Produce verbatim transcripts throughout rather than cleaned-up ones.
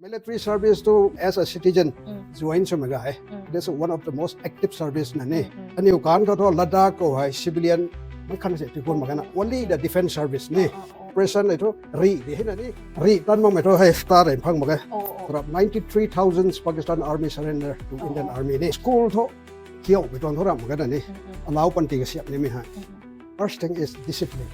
Military service tu as a citizen join swmei ga e. This is one of the most active service na ni. Aniu kan khou thu Ladakh khou hei civilian mei khan se tikun mak na, only the defense service ni. Operation le thu ri di hei na ni. Ri tan makmei thu hei star hei phang mak e. Rap ninety three thousand Pakistan army surrender to Indian army ni. School thu kiu bi tuang thu ram mak na ni. Alau panty kasiap nimei hei. First thing is discipline.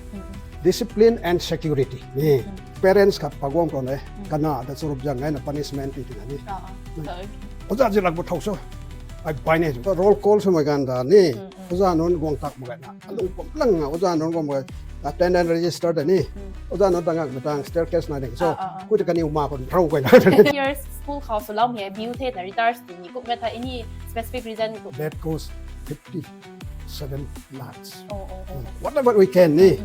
Discipline and security ni. Parents khat paguang tuang e. Kana ta churup zang e na punishment ti ti na ni. Oja ji lak bu thau so. Ai bai ne. Roll call swmei ganv ta ni. Oja nunc guang tak mak na. Alung pam lang na oja nunc guang mak. Attendance register ta ni. Oja nunc tangak matang staircase na ding so. Kui ta kaniw ma kon rau kai na. Years school khou swloumei biu the na retires ti ni. Kumna tha any specific reason? That goes fifty seven lakhs. Whatever we can ni.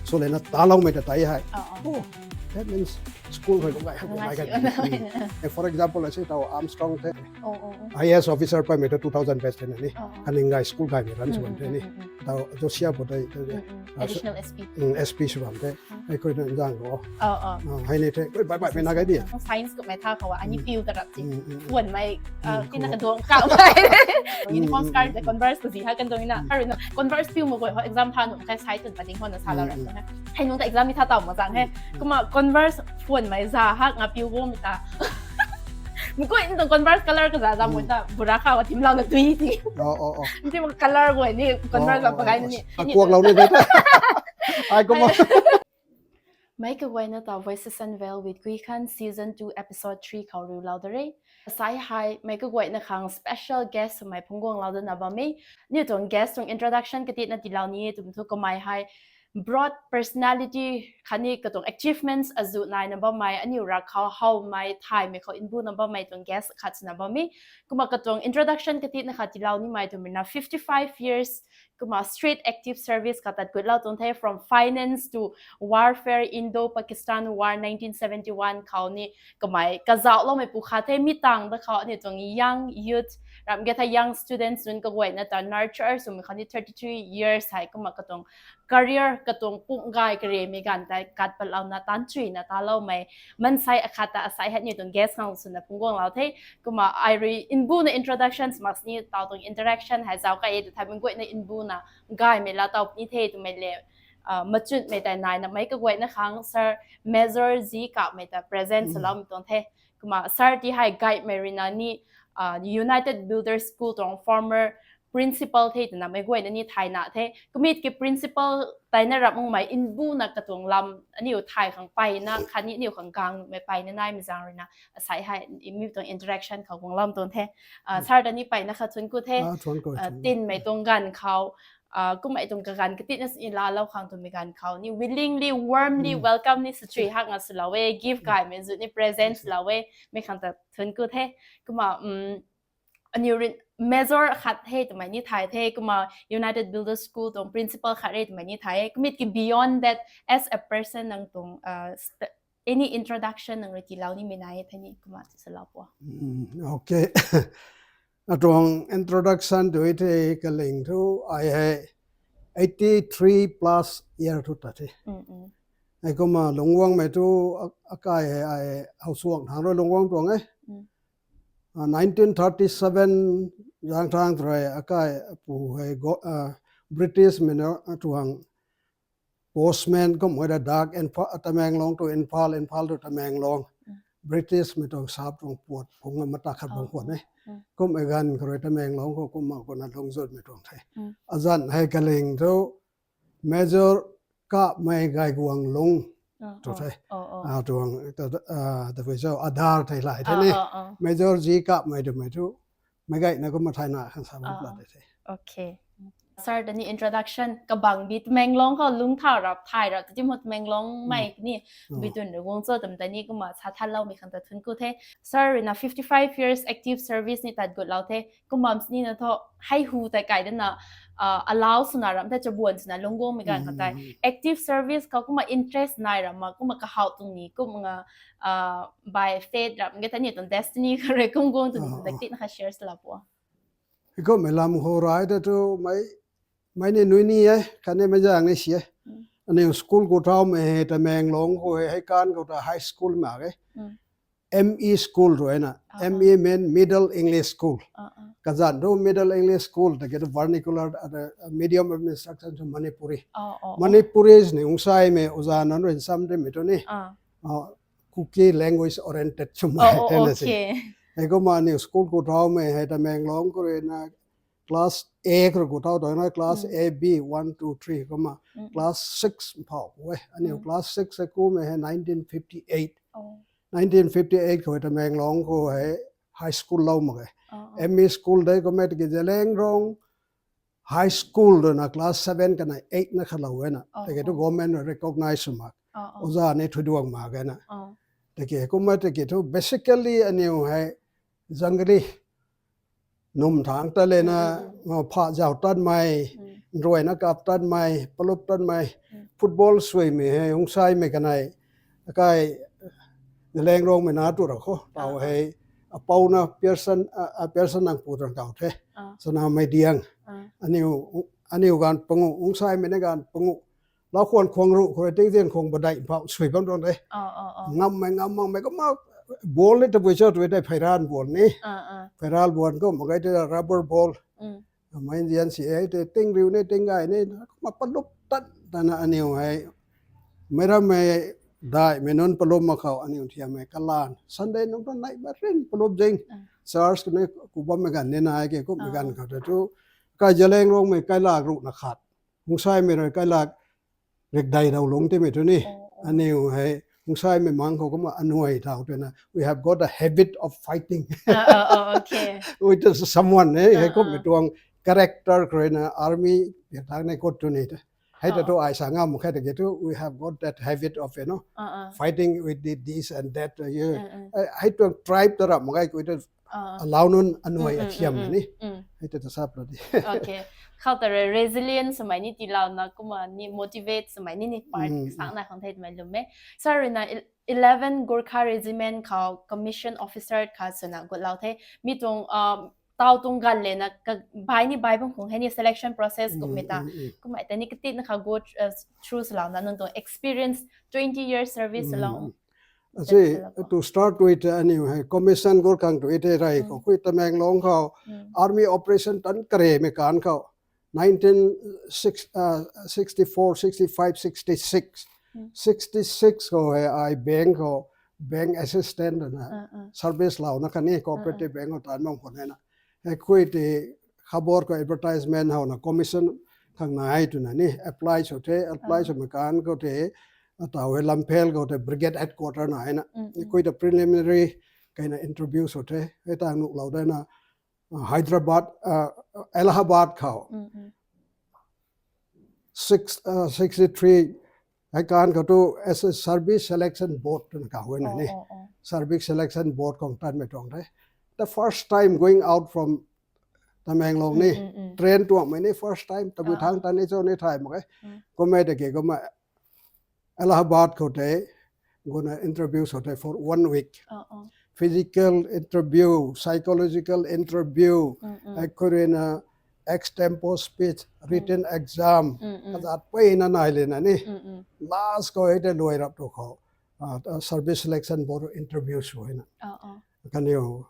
Swlana taloumei ta tai hei. Oh, that means school hei lung gai hei lung gai gai. For example, I say tau Armstrong the. I A S officer paimei ta two thousand batch the ni. Kaning gai school gaymei ran suan the ni. Tau Josia pu te. Additional S P. S P sw bam the. Hei koi na zang ro. Hei ni the. Koi bai bai mei na gai di. Science kummei tha khou ani piu tarap ti. Puan mei tina kaduang ka mei. Uniform scarf le Converse ko zi ha kan dong na. Karuna Converse piu mo koi ho exam tha nu kai sai tun pa ding ho na sa la ra. Hei nung ta exam ni tha tau ma zang he. Kumna Converse puan mei za ha nga piu go mi ta. Mukoi ni tuang Converse color ka za za mo ta bura kha wa tim lau na tui ti. Ti mo color go ni Converse la pagai ni. Kuak lau ni de. Ai kumna. Meic kaguayna ta Voices Unveiled with Gui Khan season two episode three khou riu lau da re. Asai hei meic kaguayna khang special guest swmei phungc guang lau dana bam e. Aniu tuang guest tuang introduction katitna tilau ni e twmei thu kamei hei broad personality khatni katuang achievements azuh naina bammei, aniu rak khou howmei thaymei khou nbuna bammei tuang guest khat swna bam e. Kumna katuang introduction katitna khat tilau nimei twmei na fifty five years kumna straight active service khat tat gutlou tuang the, from finance to warfare, Indo-Pakistan War nineteen seventy one khou ni kamei kazauhloumei pu khat the. Mi tang da khou aniu tuang young youth, ram ge tha young students nunc kaguayna ta nurture swmei khou ni thirty three years hei kumna katuang career katuang pumc gay karemei ganv tei kat patlouna taanchuina taloumei mansei akhat ta asai hei aniu tuang guest khang swna phungc guang lau the. Kumna ai rui nbuna introductions mak sini tau tuang interaction hei zauc kai e ta thaymei guayna nbuna gaymei la tau ni the twmei le machunmei tei naina meic kaguayna khang Sir Major Zi Kapmei ta present swloumei tuang the. Kumna Sir ti hei gaymei ruina ni United Builders School tuang former principal the twna meic guayna ni thayna the. Kumit ki principal tei na rap makmei nbuna katuang lam aniu thay khang payna khatni aniu khang gangmei payna naimei zaeng ruina asai hei mi tuang interaction khou guang lam tuang the. Sir ta ni payna khat thuanc ku the. Tinmei tuang ganv khou kummei tuang kaganv katitna sini laalou khang twmei ganv khou ni willingly, warmly welcome ni swchui hakna swlou e, gift gaymei zu ni present swlou e, mei khang ta thuanc ku the. Kumna aniu rui major khat the twmei ni thay the, kumna United Builders School tuang principal khat re twmei ni thay e. Kumit ki beyond that, as a person nang tuang any introduction nang rui tiilou nimei nai e the ni kumna ti swlou pua. Okay. Atuang introduction tu the kaling thu ai hei eighty three plus year thu ta the. Hei kumna lungc guangmei thu akai hei ai howsuang thangc rui lungc guang tuang e. Nineteen thirty seven zangthang rui akai pu hei British mei na tuang postman kum hei da dak Tamenglong tu Imphal, Imphal tu Tamenglong, British mei tuang sap tuang puat phungc mata khat bang puat e. Kummei ganv khou rui Tamenglong khou kumna kumna lungc zutmei tuang the. Azanc hei kaling thu Major Kapmei Gaiguanglung tu the. Tuang tabui cho Adar thei lai the ni. Major Zi Kapmei twmei thu meic guayna kumna thayna khang sa bam pla de the. Okay. Sir ta ni introduction kabang bi Tamenglong khou lungc thau rap thay rap ta ti mo Tamenglong mei ni bi tun rui guang cho twmei ta ni kumna sa thanloumei khang ta thuanc ku the. Sir ruina fifty five years active service ni tat gutlou the. Kumna sini na thu hei hu tei kai dana allow swna ram the chabuan swna lungc guangmei ganv khang tei active service khou kumna interest nai ram ma kumna kahaw tuang ni kumna by fate ram ge ta ni tuang destiny khou rui kum guang tuang ni tuang tactic na kha share swlou pua. Kummei lam khou rai ta tu mei ni nui ni e khatni meic zaeng ni si e. Aniu school khou thaumei hei Tamenglong khou hei kan khou ta high school mak e. M E school rui na, M E mean Middle English School. Kazanc tu Middle English School ta ke tu vernacular, medium of instruction to Manipuri. Manipuri ni ungsaimei uza nan rui sam de mi tu ni. Kuki language oriented chumai hei na si. Hei kumna aniu school khou thaumei hei Tamenglong khou rui na class A khou rui khou thau tau na class A, B, one, two, three kumna class six phau e. Aniu class six hei kumei hei nineteen fifty eight. Nineteen fifty eight khou Tamenglong khou hei high school lou mak e. M E school de kumna tiki Zeliangrong High School rui na class seven kana eight na khalou e na. Tiki tu government rui recognize sw mak. Uza ni thuduang mak e na. Tiki kumna tiki tu basically aniu hei jangli num thang ta le na, pha zau tatmei, nruai na kap tatmei, palup tatmei, football suimei hei ungsaimei kanei, akai Zeliangrongmei na tu ra khou tau hei, apou na Pearson, Pearson nang pu tuang kau the. Chana mei diang. Aniu ganv pangu, ungsaimei na ganv pangu. Lau khwan khwang ruh khou rui tingzian khwang badeih phau sui bam tuang de. Ngammei ngam makmei kumna ball ni tabui cho tui tei pheiran ball ni. Pheiran ball kum mak ge tei rubber ball. Mei nzian si e tei ting riu ni ting gay ni kumna palup tat tana aniu hei. Meic rammei daihmei nunc palum mak khou aniu thiammei kalan Sunday nungc tu neih marin palup zing. Church kani ku bammei ganv ni nai ke kummei ganv khou tei tu kai Zeliangrongmei kailak ruhna khat. Ungsaimei rui kailak rikdei dau lungc timei tu ni. Aniu hei ungsaimei mang khou kumna anuai thau twna we have got a habit of fighting with someone e hei kummei tuang character khou rui na army tang nei kut tu ni te. Hei ta tu ai sa ngam khe ta ke tu we have got that habit of fighting with this and that. Hei tuang tribe ta rap mak ge ku ta alau nunc anuai athiam ni. Hei ta ta sap la di. Khou ta rui resilience swmei ni tiilouna kumna ni motivate swmei ni ni part sang nai khang the twmei lwm e. Sa rui na eleven Gorkha Regiment khou commission officer khat swna gutlou the. Mi tuang tau tuang ganv le na bai ni bai bam khang hei ni selection process kummei ta. Kummei ta ni katina kha go through swlouna nang tuang experience twenty years service along. Asi, to start with aniu hei commission gur khang tu e tei rei khou khui Tamenglong khou army operation tan karemei kan khou nineteen sixty-four, sixty-five, sixty-six. Sixty-six khou hei ai bank khou bank assistant na service louna khatni cooperative bank khou tan bam khou na. Hei khui ti khabor khou advertisement howna commission khang nai twna ni apply sw the, apply swmei kan khou te atau hei Lamphel khou te brigade headquarter nai na. Khui ta preliminary kaina interview sw the, hei tang nuhlou dana Hyderabad, Allahabad khou six, sixty-three hei kan khou tu as a service selection board twna kau e na ni. Service selection board khang tanmei tuang the. The first time going out from Tamenglong ni train tuangmei ni first time tabui thang tan ni cho ni thay mak e. Kummei ta ke kumna Allahabad khou te guna interview sw the for one week. Physical interview, psychological interview, hei khou rui na extempore speech, written exam, kazat peyna nai le na ni. Last khou hei te luai rap tu khou service selection board interview sw e na. Kaniw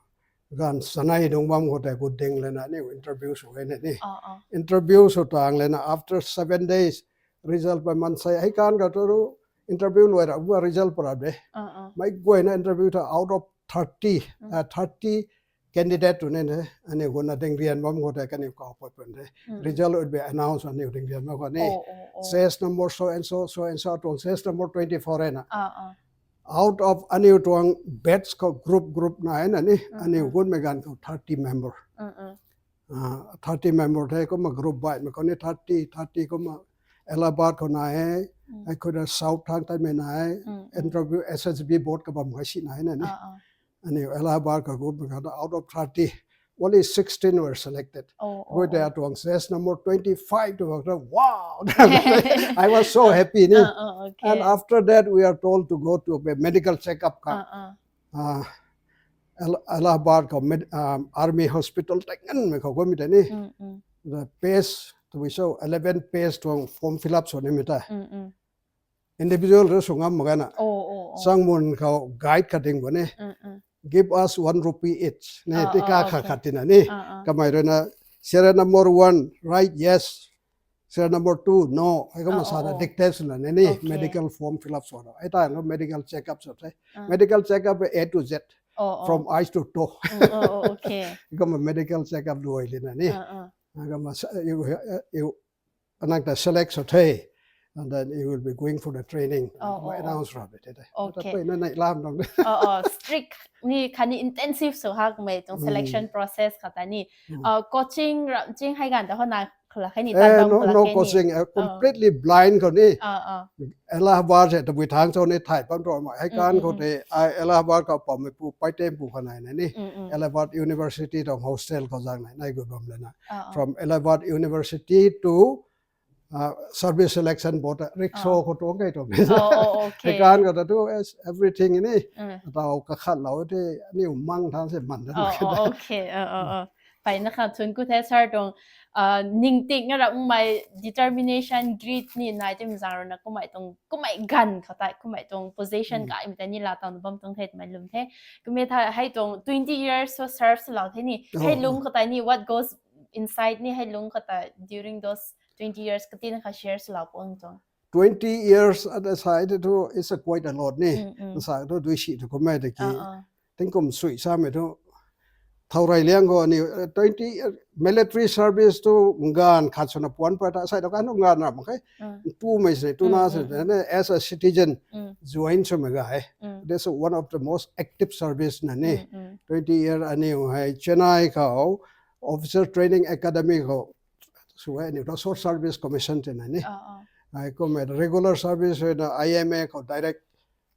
ganv chanei nungc bam khou tei gut ding lana aniu interview sw e na ni. Interview sw tang lana after seven days result pay mansei hei kan khou tu interview luai rap kumna result para de. Meic guayna interview ta out of thirty, thirty candidate tu ni the. Aniu guna ding rian bam khou tei kaniw kau pat pun the. Result will be announced aniu ding rian bam khou ni. Chest number so and so, so and so tuang chest number twenty-four e na. Out of aniu tuang batch khou group group nai na ni, aniu gunmei ganv khou thirty member. Thirty member the kumna group baihmei khou ni thirty, thirty kumna Allahabad khou nai e, hei khou ta South thang tanmei nai e, interview S S B board kabam hei si nai na ni. Aniu Allahabad khou group mei khou ta out of thirty, only sixteen were selected. Khui ta atuang chest number twenty-five tu khou ta, wow! I was so happy ni. And after that we are told to go to a medical checkup khang. Allahabad khou army hospital tei nganmei khou kumna ta ni. The page tabui cho eleven page tuang form fill up sw nimei ta. Individual rui sw ngam mak ge na. Changmun khou guide khat ding bo ni. Give us one rupee each. Ni tika khat khat tina ni. Kamei rui na serial number one, right, yes. Serial number two, no. Hei kumna sa na dictate swna ni, medical form fill up sw na. Hei ta medical check up sw the. Medical check up A to Z. From eyes to toe. Kumna medical check up luai lina ni. Kumna anang ta select sw the. And then you will be going for the training. Announce ra be the. Ata pei na nai lam dong de. Strict ni khatni intensive sw hak mei tuang selection process khou ta ni. Coaching ram ching hei ganv ta hou na khou la khe ni ta dong khou la khe ni. No coaching, completely blind khou ni. Allahabad se tabui thang cho ni thay pam ro ma. Hei kan khou te, ai Allahabad khou pammeipu, paitempu khou nai na ni. Allahabad University tuang hostel khou zang nai, nai gu bam lana. From Allahabad University to service selection board, rickshaw khou tuang kei tuang. Hei kan khou ta tu, everything ni. Tau kakhat lou te, aniu mang thang se man ta. Peyna kha thun ku the sir tuang, ningting nga ramei determination, grit ni nai tim zang rui na kummei tuang, kummei ganv khou tei, kummei tuang position kaimei tei ni laa tawna bam tuang the twmei lwm the. Kummei tha hei tuang twenty years so serve swlou the ni. Hei lungc khou tei ni, what goes inside ni hei lungc khou tei during those twenty years katina kha share swlou pung tuang. Twenty years at a side tu is a quite a lot ni. Sa tu dui si tu kummei ta ki. Tingkum sui samei tu. Thau rey liang khou ni, twenty, military service tu nganv khat swna puan pat ta, sai tu kan nganv ram khe. Tumei se, tuna se, as a citizen, join swmei ga e. This is one of the most active service na ni. Twenty year aniu hei Chennai khou, Officer Training Academy khou, sw e aniu ta Short Service Commission tina ni. Hei kummei regular service rui na I M A khou direct,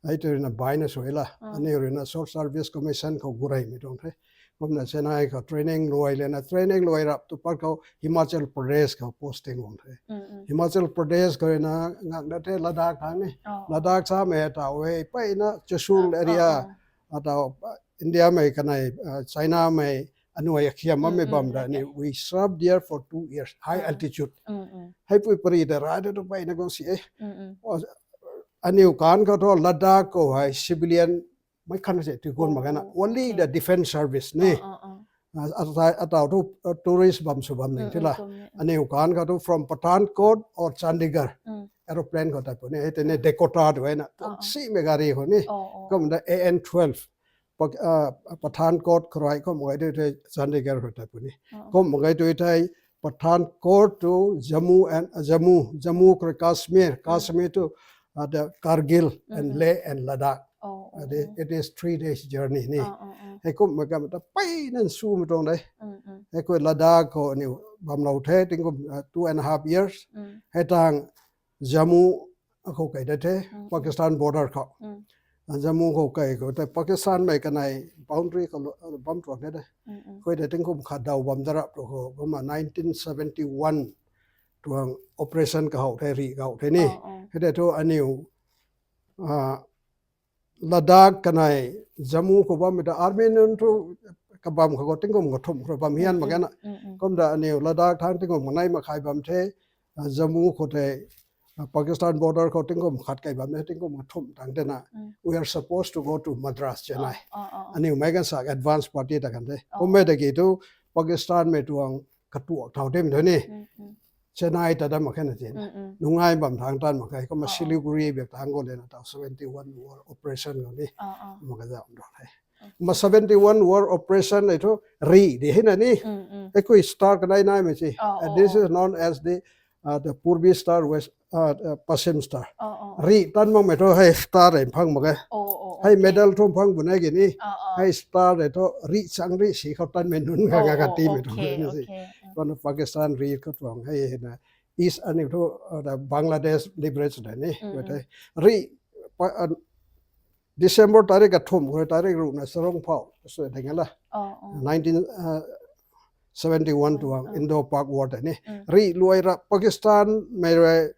hei tu rui na baina sw e la. Aniu rui na Short Service Commission khou gureymei tuang the. Kumna Chennai khou training luai lana, training luai rap tu pat khou Himachal Pradesh khou posting guang the. Himachal Pradesh khou rui na ngak na the Ladakh thang ni. Ladakh samei tau e, peyna Chashul area, atau Indiamei kanei, Chinamei anuai akhiam bammei bam da ni. We served there for two years, high altitude. Heipui pari ta ra tu peyna guang si e. Aniu kan khou thu Ladakh khou hei civilian mei khan se tiguan mak khe na. Only the defence service ni. Atau thu tourist bam sw bam ning ti la. Aniu kan khou thu from Pathankot or Chandigarh, aeroplane khou tei puni, hei tei ni Dakota tu e na, simei gari khou ni. Kumna A N twelve, Pathankot khou rui kum mak ge tu thei Chandigarh khou tei puni. Kum mak ge tu thei Pathankot to Jammu and, Jammu, Jammu khou rui Kashmir, Kashmir to the Kargil and Leh and Ladakh. It is three days journey ni. Hei kum mak ge ta peyna sumei tuang de. Hei khou Ladakh khou aniu bamlou the tingkum two and a half years. Hei tang Jammu khou kei da the, Pakistan border khou. Jammu khou kei khou tei Pakistanmei kanei boundary khou bam tuang the de. Khou tei tingkum khat daw bam da rap tu khou, kumna nineteen seventy one tuang operation kahou the, rih kahou the ni. Hei tei thu aniu Ladakh kanei Jammu khou bammei ta army nunc thu kabam khou tingkum kathumh khou bam hian mak ge na. Kumna aniu Ladakh thang tingkum kanei makhai bam the, Jammu khou tei Pakistan border khou tingkum khat kei bam the, tingkum kathumh tang tena. We are supposed to go to Madras, Chennai. Aniu mei kan sa advance party ta kan the. Kummei ta ki thu Pakistanmei tuang katuak thau tim thu ni. Chennai ta dam mak khe na ti. Nungai bam thang tan mak khe, kumna Siliguri bek thang khou lena tau seventy one war operation khou ni. Mak ka zam ro the. Kumna seventy one war operation hei thu rih di hei na ni. Hei khou star kanei naimei si. This is known as the, the Purbi Star, West, Paschim Star. Rih tan makmei thu hei star hei phang mak ge. Hei medal thu phang bu na ge ni. Hei star hei thu rih chang rih si khou tanmei nunc kha kha timei thu ni si. Kumna Pakistan rih khou tuang hei na East aniu thu Bangladesh liberate da ni. Rih December tarik kathumh khou tarik ruhna sarong phau sw ding la. Nineteen seventy one tuang Indo-Pak war tei ni. Rih luai rap Pakistanmei rui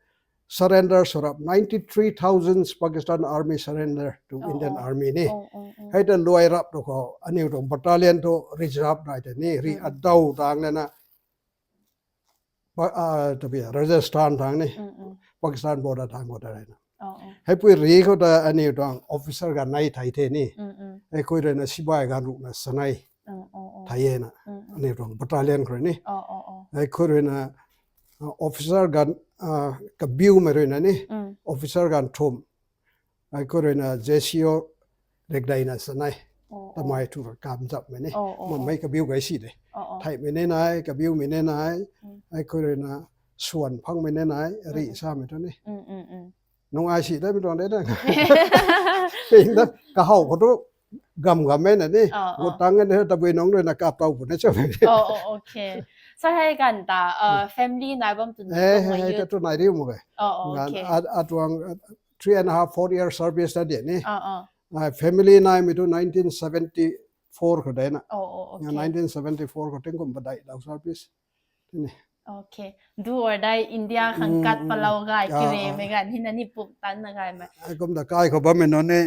surrender sw rap, ninety three thousand Pakistan army surrender to Indian army ni. Hei ta luai rap tu khou aniu tuang battalion thu reserve nai tei ni, rih adaw tang lena Rajasthan thang ni, Pakistan border thang khou ta rui na. Heipui ri khou ta aniu tuang officer ganv nei thei the ni. Heikhui ruina sibai ganv ruhna sanei thei e na. Aniu tuang battalion khou rui ni. Heikhui ruina officer ganv kabiumei ruina ni. Officer ganv thum. Heikhui ruina J C O rikdeina sanei. Tamei thu kam zapmei ni. Mamei kabiu gay si de. Theihmei ni nai, kabiumei ni nai. Heikhui ruina swan phangmei ni nai, rih samei thu ni. Nungai si de mi tuang de na. Ting da, kahow khou tu gam gammei na ni. Gu tang e ni tabui nungc ruina kaptau puni cham. Sa hei ganv ta family nai bam tu ni. Hei ta tu nai riu mak e. Atuang three and a half, four year service ta di ni. Family naimei tu nineteen seventy four khou de na. Nineteen seventy four khou tingkum padeih lou service. Do or die India khang kat palou gay kiremei ganv hina ni pumtan na gaymei. Kum ta kai khou bammei nunc ni.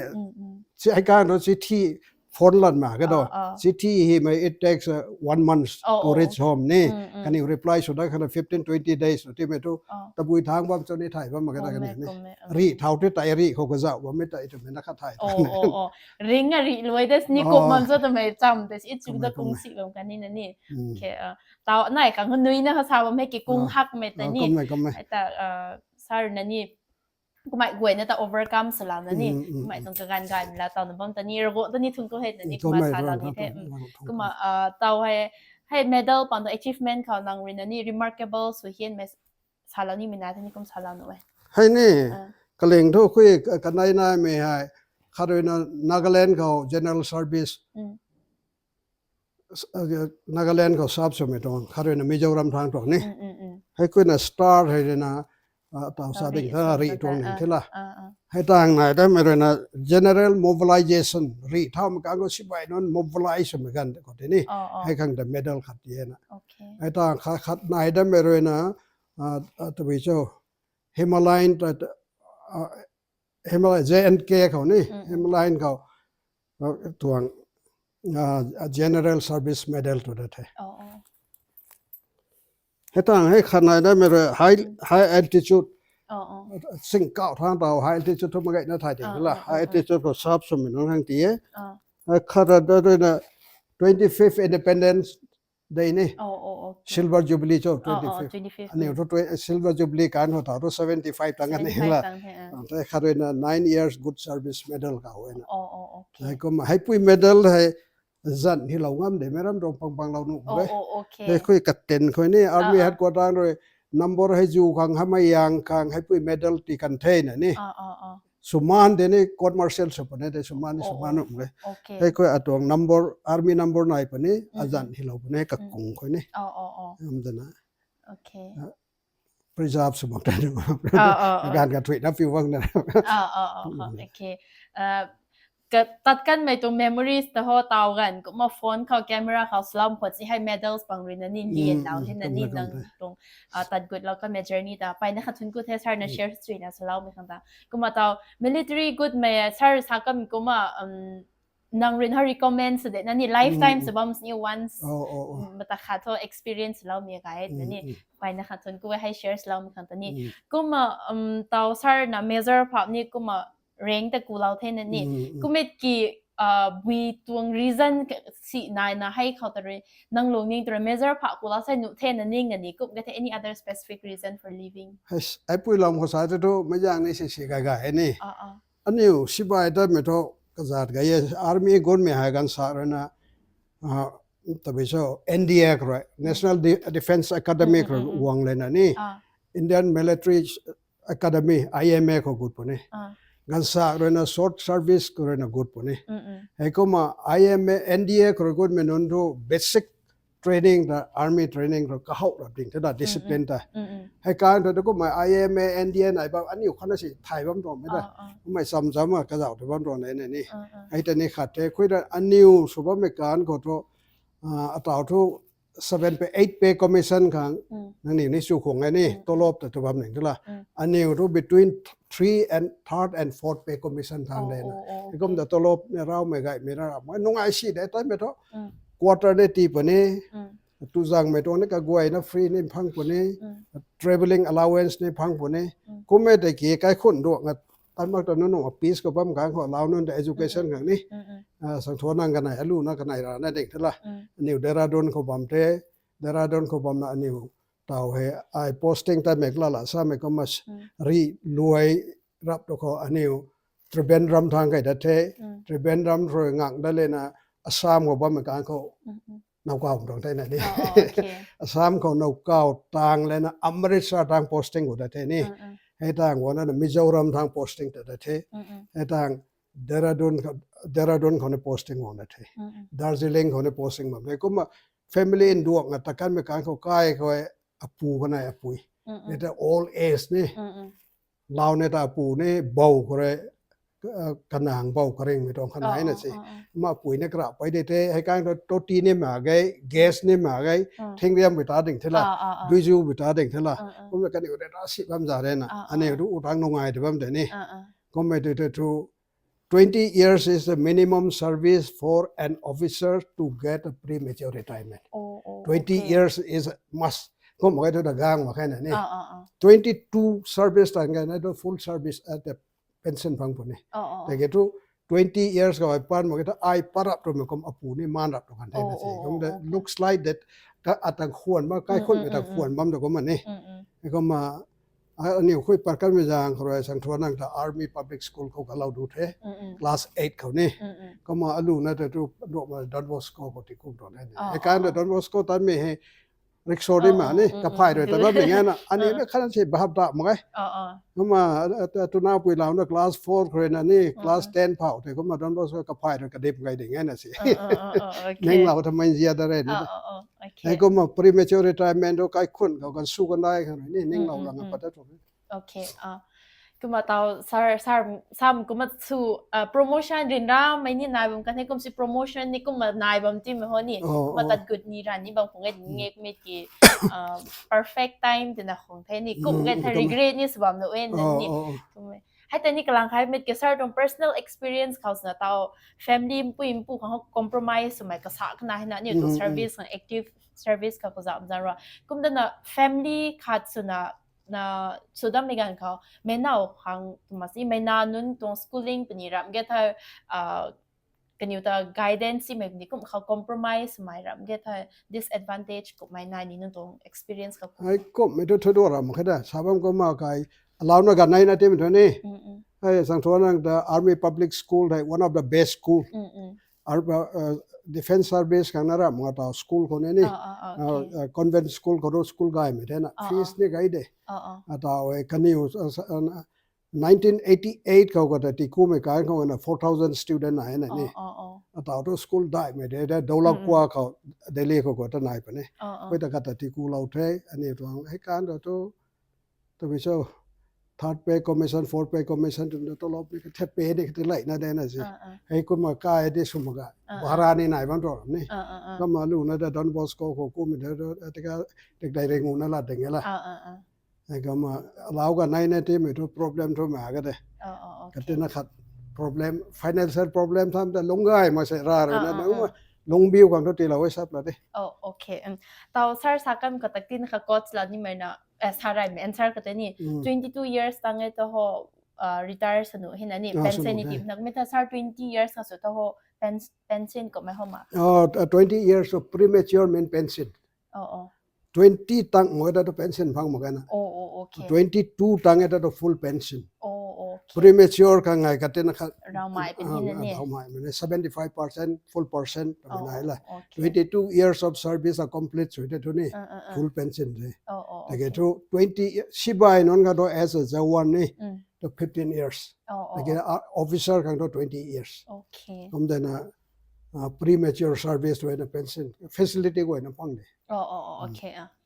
Ai kan ro chithi phone lan ma ka do. Chithi himei it takes one month to reach home ni. Kaniw reply sw dat khana fifteen, twenty days timei tu. Tabui thang bam cho ni thay bam ma ka da kaniw ni. Rih thau ti tei rih khou kazauh bammei tei twmei na khat thay. Ring a rih luai de ni kum bam cho twmei cham de i chu da kung si bam kan ni na ni. Tau nai khang nuina kha sa bam hei ki kung hakmei ta ni. Kumei kumei. Ai ta sir na ni kumei guayna ta overcome swlou na ni. Kumei tuang kaganv gaymei la taw na bam ta ni rago ta ni thun tu hei na ni kumna salou ni the. Kumna tau hei, hei medal pang tu achievement khou nang ruina ni remarkable sw hianmei salou nimei na the ni kum salou nu e. Hei ni kaling thu khui kanei naimei hei khat ruina Nagaland khou general service Nagaland khou sap swmei tuang khat ruina Mizoram thang tuang ni. Heikhuina star hei ruina tau sa ding tha rih tuang ning the la. Hei tang nai dammei ruina general mobilization rih thaumei kang khou sibai nunc mobilize swmei ganv khou tei ni. Hei khang ta medal khat ti e na. Hei tang khat nai dammei ruina tabui cho Himalayan Himalaya, J and K khou ni, Himalayan khou tuang General Service Medal tu da the. Hei tang hei khat nai dammei rui high altitude, singkauh thang tau high altitude thu mak gayna thay ting la, high altitude khou sap swmei nunc khang ti e. Khat da ruina twenty fifth Independence Day ni. Silver Jubilee cho twenty fifth. Aniu thu Silver Jubilee kan khou thau thu seventy five tang kan ni la. Tei khat ruina nine years Good Service Medal kau e na. Hei kum heipui medal hei zan hilou ngam de mei ram tuang pang panglou nuh e. Hei khui katin khou ni Army Headquarter rui number hei zu khang hamei yang khang heipui medal ti kan the na ni. Suman de ni court martial sw puni de suman ni suman nuh e. Hei khui atuang number, army number nai puni, azan hilou puni, kakung khou ni. Am dana preserve sw bam ta nu. Ganv kathuina piu bang na. Tat kanmei tuang memories ta ho tau ganv kumna phone khou camera khou swloumei khou si hei medals pang ruina ni lianlou the na ni nang tuang tat gutlou kanmei journey ta mpeyna khat thun ku the sir na share swna swloumei khang ta. Kumna tau military gutmei sir sa kamei kumna nang ruina recommend sw de na ni lifetime sw bam sini once mata khat thu experience loumei gay na ni mpeyna khat thun ku hei share swloumei khang ta ni. Kumna tau sir na major phap ni kumna rank ta kulou the na ni. Kummei ki bui tuang reason si naina hei khou ta rui nang lungning ta rui major phap kulou sei nuh the na ning na ni kum ka the any other specific reason for leaving? Heipui lam khou sa tu tu mei zang ni si si gay gay ni. Aniu sibai tatmei thu kazat gay e, army gunmei hei ganv sa ruina tabui cho N D A khou rui, National Defence Academy khou rui guang lana ni, Indian Military Academy, I M A khou gut puni. Ganv sa ruina short service khou ruina gut puni. Hei kumna I M A, N D A khou rui gutmei nunc thu basic training ta, army training rui kahouh rap ding the ta, discipline ta. Hei kan thu kumna I M A, N D A nai bam aniu khatna si thay bam tuang mei ta. Kumna cham cham kazauh ta bam tuang na ni. Hei ta ni khat the, khuira aniu sw bammei kan khou thu atau thu seven pay, eight pay commission khang nangniw ni sw khang e ni, tolop ta tu bam ning tu la. Aniu thu between three and third and fourth pay commission thang de na. Hei kumna tolop ni raumei gaymei na ramei nungai si de tatmei thu. Quarter ni tii puni. Tu zangmei tuang ni kaguayna free ni phang puni. Travelling allowance ni phang puni. Kummei tei ki kaikhun ruang a tan mak ta nunc nunc office khou bam kang khou lau nunc ta education khang ni. Sangthuanang kanei, alu na kanei ra na ding the la. Aniu Dehradun khou bam the, Dehradun khou bam na aniu tau hei ai posting ta mek la la sa mei kum mas ri luai rap tu khou aniu Trivandrum thang kai dat the, Trivandrum rui ngang dat le na Assam khou bam mei kang khou Nagaon tuang the na ni. Assam khou Nagaon tang le na Amritsar thang posting khou dat the ni. Hei tang guang na Mizoram thang posting ta dat the. Hei tang Dehradun khou ni posting guang dat the. Darjeeling khou ni posting bam the. Kumna family nduak nga ta kan mei kang khou kai khou apu kanei apui. Ni ta old age ni. Lau ni ta apu ni bou khou rui kanang bou karingmei tuang khanei na si. Ma apui ni kara pei de the, hei kang tu toti ni ma gei, gas ni ma gei, thingriam bui ta ding the la, duizu bui ta ding the la. Kumna kaniw rui ra si bam za re na, aniu tu utang nungai de bam de ni. Kummei tu tu twenty years is the minimum service for an officer to get a premature retirement. Twenty years is must. Kum mak khe tu da gang mak khe na ni. Twenty two service tan khe na tu full service at the pension phang puni. Tiki tu twenty years khou ai pan mak khe tu ai parap tu mei kum apu ni man rap tu kan the na si. Kum de looks like that ka atang khwan ma, kaikhunmei ta khwan bam tu kum ma ni. Kum ma aniu khui pat kanmei zaeng khou rui Sangthuanang ta Army Public School khou kalou du the. Class eight khou ni. Kumna alu na ta tu nduak ma Don Bosco khou ti kum tuang the ni. Hei kan ta Don Bosco tan mei hei rickshaw ni ma ni, kaphay rui ta bam ding e na. Aniu na khan si bahap ta mak e. Kumna tuna pui lau na class four khou rui na ni, class ten phau the kumna Don Bosco kaphay rui kadip ngai ding e na si. Ninglou ta mei zia da re na. Hei kumna premature retirement tu kaikhun khou kan su kan dai khang rui ni ninglou lang a pat ta tu. Okay. Kumna tau sir, sir, sam kumna su promotion ryanramei ni nai bam kan the, kum si promotion ni kumna nai bam timei ho ni. Kumna tat gut ni ran ni bam khang e ngek met ki perfect time tina khang the ni. Kum nge the regret ni sw bam na wen ni. Hei ta ni kalang khai met ki sir tuang personal experience khou swna tau family mpui mpu khang compromise swmei kasa kana hei na ni tu service khang active service khou kazam zan ra. Kum ta na family khat swna na sw dammei ganv khou meic nau khang twna si meic na nunc tuang schooling puni ramh ge the, kaniw ta guidance simei puni kum khou compromise swmei ramh ge the, disadvantage kummei nai ni nunc tuang experience khou kum. Hei kummei tu thu du ramh khe da sa bam kumna kai, alau na ganv nai na timei thu ni. Hei Sangthuanang ta Army Public School hei one of the best school. Defence service khang na ramh nga tau school khou ni ni, convent school khou ru school gaymei the na, fees ni gay de. Atau e kaniw nineteen eighty eight khou kata tikumei kan khou na four thousand student nai na ni. Atau tu school daihmei de de Doulakua khou, Delhi khou kata nai puni. Khui ta kata tikulou the, aniw tuang hei kan ta tu tabui cho, third pay commission, fourth pay commission twmei ta tolop ni kathe pay ni kati leina de na si. Hei kumna kai di sw mak ga, bhara ni nai bam tu ni. Kumna lu na ta Don Bosco khou kummei ta tika tikdai ringu na lat ding e la. Hei kumna alau ganv nai na timei thu problem thu ma ga de. Katina khat problem, financial problem tham ta lungc gay mak se ra rui na nang lungbiu khang thu tiilou e sap la de. Tau sir sa kan katak tina kha coach la nimei na, sa raymei answer kata ni twenty two years tang e ta ho retire sw nuh hei na ni, pension ni ti nak mei ta sir twenty years kha sw ta ho pension kummei ho ma? Twenty years of premature men pension. Twenty tang e ta tu pension phang mak khe na. Twenty two tang e ta tu full pension. Premature khang ngai katina khat, raumei puni na ni, raumei mei ni seventy five percent, full percent twmei nai la. Twenty two years of service a complete sw te thu ni full pension the. Tiki thu twenty sibai nunc kha tu as a jawan ni tu fifteen years. Tiki officer khang tu twenty years. Kum de na premature service tu na pension facility guayna pang de.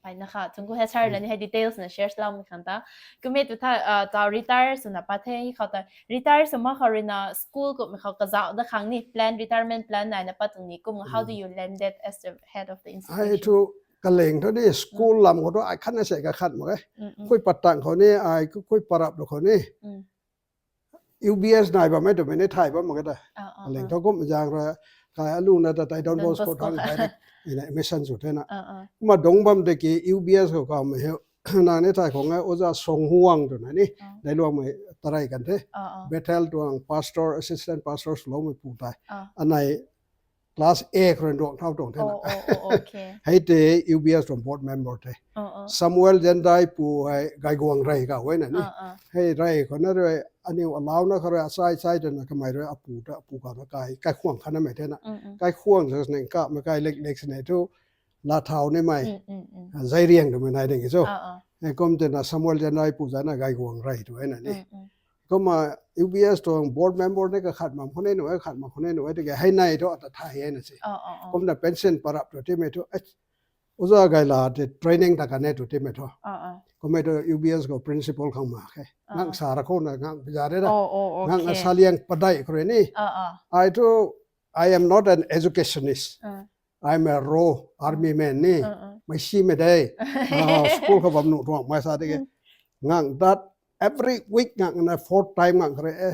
Mpeyna kha chung ku hei sir na ni hei details na share loumei khang ta. Kummei tu tha tau retire swna pat the khou ta, retire sw mak khou rui na school kummei khou kazauh dat khang ni plan, retirement plan naina pat tuang ni kum, how do you landed as the head of the institution? Kaleng thu ni school lam khou thu ai khatna se kakhat mak e. Khui pat tang khou ni ai khui parap lu khou ni U B S nai bammei twmei ni thay bam mak e ta. Kaleng thu kum zaeng rui kai alu na ta tei Don Bosco thang direct ina admission sw the na. Kumna dungc bam tiki U B S khou kaumei hei nang ni thay khou ngai oja Song Huang twna ni, Dailuangmei tarai kan the. Bethel tuang pastor, assistant pastor swloumei pu tei. Anei class A khou rui duang thau tuang the na. Hei tei U B S tuang board member the. Samuel Zendai pu hei Gaiguang rey kau e na ni. Hei rey khou na rui aniu alauna khou rui asai sai twna kamei rui apu ta apu kau na kai kaikhwang khanamei the na. Kaikhwang sa sini kamei kai lek lek sini thu la thau nimei. Zairiang twmei nai ding cho. Hei kum twna Samuel Zendai pu zana Gaiguang rey tu e na ni. Kumna U B S tuang board member ni kakhat mam khou ni nu e, khat mam khou ni nu e tiki hei nei thu ata thay e na si. Kumna pension parap tu timei thu, oja gay la tei training ta kan e tu timei thu. Kummei tu U B S khou principal khang ma khe. Ngang sa ra khou na ngang biza de na. Ngang asaliang padeih khou rui ni. Ai thu, I am not an educationist. I'm a raw army man ni. Mei simei de. School khou bam nuh tuang mei sa tiki. Ngang that every week ngang na four time ngang kare e.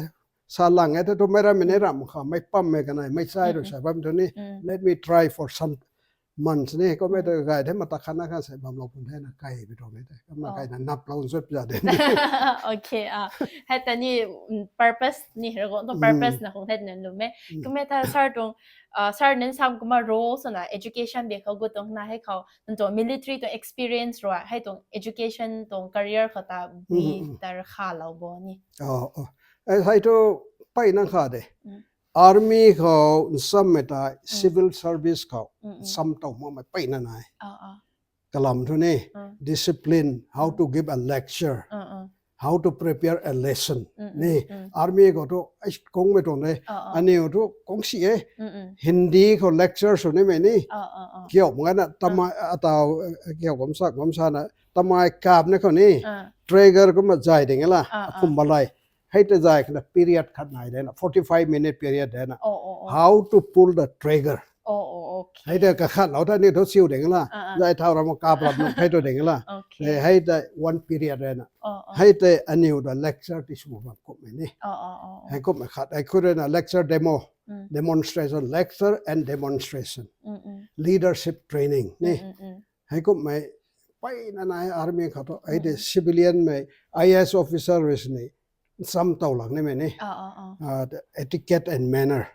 Sa lang e the tu mei rammei ni ram kha, mei pammei kanei, mei sai rui sa bam tu ni. Let me try for some months ni. Kummei tu gay the mata khatna khan sei bamlou pun the na kai bi tuang ni the. Kumna kaina naplou nzut za de. Hei ta ni purpose ni, Ravguangc tuang purpose na khang the na lum e. Kummei ta sir tuang, sir nin sam kumna role swna education bi khou gut tuang na hei khou nang tuang military tuang experience rui hei tuang education tuang career khou ta bi ta rakhalou bo ni. Hei thu peyna kha de. Army khou nsammei tei civil service khou nsam tow makmei peyna nai. Kalam thu ni, discipline, how to give a lecture, how to prepare a lesson ni. Army khou thu kungmei tuang de. Aniu thu kungsi e. Hindi khou lecture sw nimei ni. Kiu mgana tamei atau kiu kum sak kum sana tamei kap ni khou ni. Traeger kumna zay ding e la, akum balai. Hei tei zay khana period khat nai de na, forty five minute period de na. How to pull the trigger. Hei tei kakhatlou tha ni thu siu ding la. Zay thau ram kap ram nuh thei tu ding la. Hei tei one period de na. Hei tei aniu ta lecture ti sw bam kummei ni. Hei kummei khat hei khou rui na lecture demo, demonstration, lecture and demonstration, leadership training ni. Hei kummei peyna nai army khou thu hei tei civilian mei I A S officer rui sini nsam tow lang nimei ni. Etiquette and manner.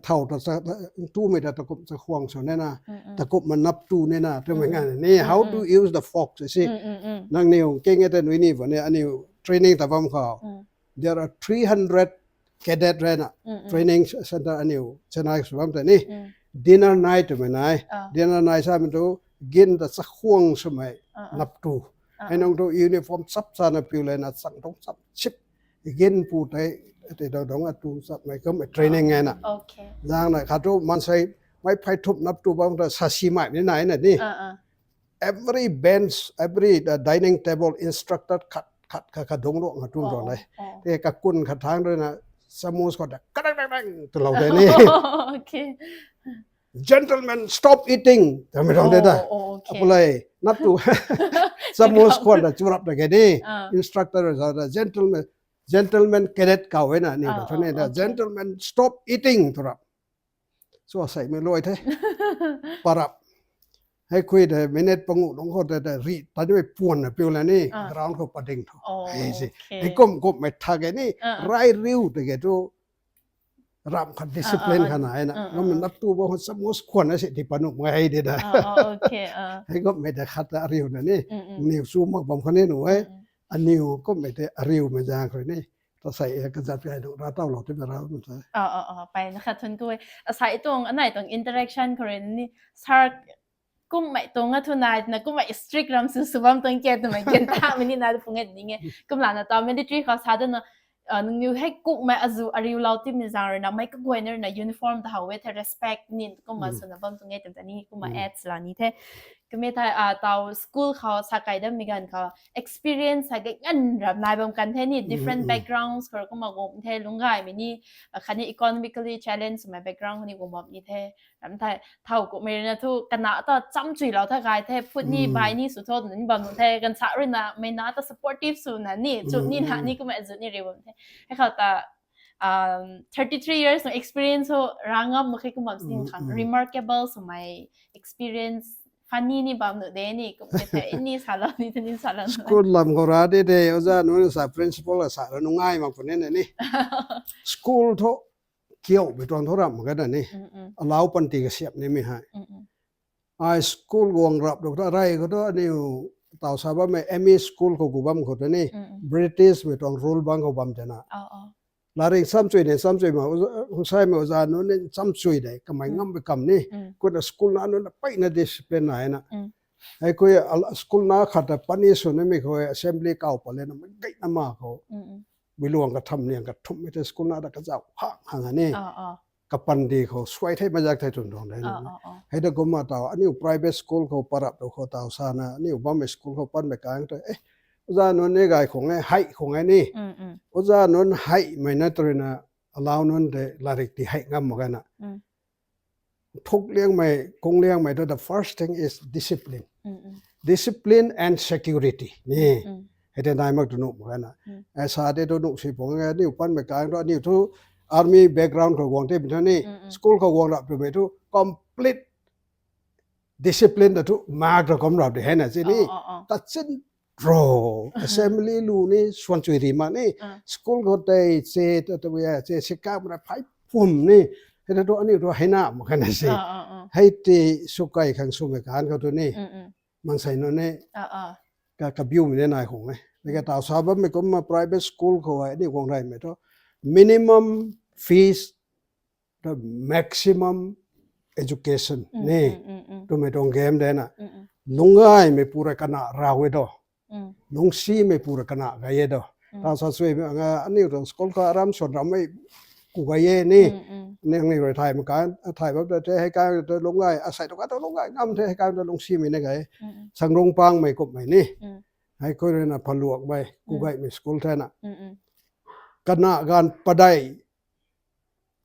Thau ta tumei ta takum chakhwang sw nina, takum ma nap tu nina twmei ngan ni. How to use the fork si. Nangniw keng e tei nui ni bo ni aniu training ta bam khou. There are three hundred cadet rui na training center aniu Chennai sw bam tei ni. Dinner night twmei nai. Dinner night samei tu gin ta chakhwang swmei nap tu. Hei nung tu uniform chap chana piu le na chang tuang chap chip. Gin pu tei tei dau dong atu chapmei kummei training e na. Zang na khat tu maansei mei phey thup nap tu bam ta sasimei ni nai na ni. Every bench, every dining table instructed khat khat khat khat dungc ruang a tum tuang de. Tei kakun khat thangc rui na chamus khou ta kadang dang dang twlou de ni. Gentlemen, stop eating twmei tuang de ta. Apulei nap tu chamus khwan ta churap ta ke ni. Instructor rui sa ta, gentlemen, gentlemen cadet kau e na ni ta thu ni ta, gentlemen, stop eating twrap. Sw aseimei luai the. Parap. Hei khui de minute panguh lungc khou tei rih tanimei puan na piu la ni ground khou pading thu. Hei kum kummei thak e ni rai riu tei ke tu ramh khat discipline khat na e na. Ngammei nap tu bam khou chamus khwan na si ti panuhmei hei de da. Hei kummei tei khat ta ariu na ni. Niw chu mak bam kha ni nu e. Aniw kummei tei ariumei zaeng khou rui ni. Ta sei e kazat kai du ra tawlou twmei ra nu ta. Peyna khat thun ku e. Asei tuang anei tuang interaction khou rui ni sir kummei tuang a thu nai twna kummei strict ram sw sw bam tuang ke twmei gin tamei ni na pung e ning e. Kumlana ta military khou sa dana nangniw hei kummei azu ariulou timei zaeng rui na mei kaguayna rui na uniform ta how e the respect ni kumna swna bam tuang e twmei ta ni kumna ads la ni the. Kummei thei taw school khou sa kai dammei ganv khou experience hei gay nganv ram nai bam kan the ni different backgrounds khou kumna guang the lungc gaymei ni khatni economically challenge swmei background khou ni guang bam ni the. Ram thei thau kummei rui na thu kana ta chamchuilou tha gay the phut ni bai ni sw tho twna ni bam nu the ganv sa rui na mei na ta supportive swna ni chu ni na ni kumna azu ni ri bam the. Hei khou ta thirty three years no experience ho ra ngam mak khe kum bam sini khang remarkable swmei experience funny ni bam nu de ni, kum se the ni salou ni the ni salou nu. School lam khou ra de de, oja nunc sa principal la sa ra nungai mak puni na ni. School thu kiu bi tuang thu ram ka da ni. Mm, mm. Alau panty kasiap ni mi hai. Mm, mm. Ai school guang rap dok ta rai khou tu aniu tau sa bammei M E school khou gu bam khou tu ni, Mm, mm. British mei tuang rule bang khou bam tena. Oh, oh. Laring samchui ne, samchui ma, uza-, hung sai mei oja nunc ni samchui de, kamei Mm. ngam bi kam ni. Mm. Kuna school na nunc na pei na discipline na na. Mm. Hei kui al-, school na khat ta pani sw na mi khou assembly kau pa le na mei gei na ma khou. Mm, mm. Bui luang ka tham liang ka thum mi te school na da ka zau hang hang a ni. Ah, ah. Ka pan di khou suai thei mazak thei tun tuang de na. Ah, ah, ah. Hei da kum ma tau, aniu private school khou parap dou khou tau sa na, aniu bam mei school khou pan mei kang tu, eh, oja nunc ni gay khung e, hei khung e ni. Mm, mm. Oja nunc hei mei na turi na, alau nunc de larik ti hei ngam mak na. Mm. Thuk liang mei, kung liang mei tu, the first thing is discipline. Mm, mm. Discipline and security ni. Mm. Hei te nai mak tu nuh mak na. Mm. Eh, sa te tu nuh si pung e, aniu pan mei kang tu, aniu tu army background khou guang te mi tu ni, Mm, mm. school khou guang rap tu mei tu complete discipline da tu mak ra kum rap de hei na si ni. Oh, oh, oh. Ta chin ro, assembly lu ni, suan chui ri ma ni, Ah. school khou tei che, ta, ta, ya, che, se ka mra phai pum ni, hei ta tu aniu tu hei na mak na si. Ah, ah, ah. Hei ti sukai khang sw mei kan khou tu ni, Mm, mm. mansei nunc ni, Ah, ah. ka, ka biu mi ni nai khung e. Ni ka Mm. tau sa bam mei kum ma private school khou hei, ni guang rai mei tu, minimum fees the maximum education Mm, ni. Mm, mm, mm. Tumei tuang game de na. Mm, mm. Lungcgaymei pu rui kana rau e do. Mm. Lungcsimei pu rui kana gay e do. Mm. Tau sa chui mei nga aniu tuang school khou aram suan ram mei ku gay e ni. Mm, mm. Ning ni rui thay mak kan, thay bam ta te hei kan tu lungcgay, asei tu ka tu lungcgay ngam the hei kan tu lungcsimei na gay. Mm, mm. Sangrung pangmei kumhmei ni. Mm. Hei khou rui na phaluak mei, ku Mm. gaymei school the na. Mm, mm. Kana ganv padei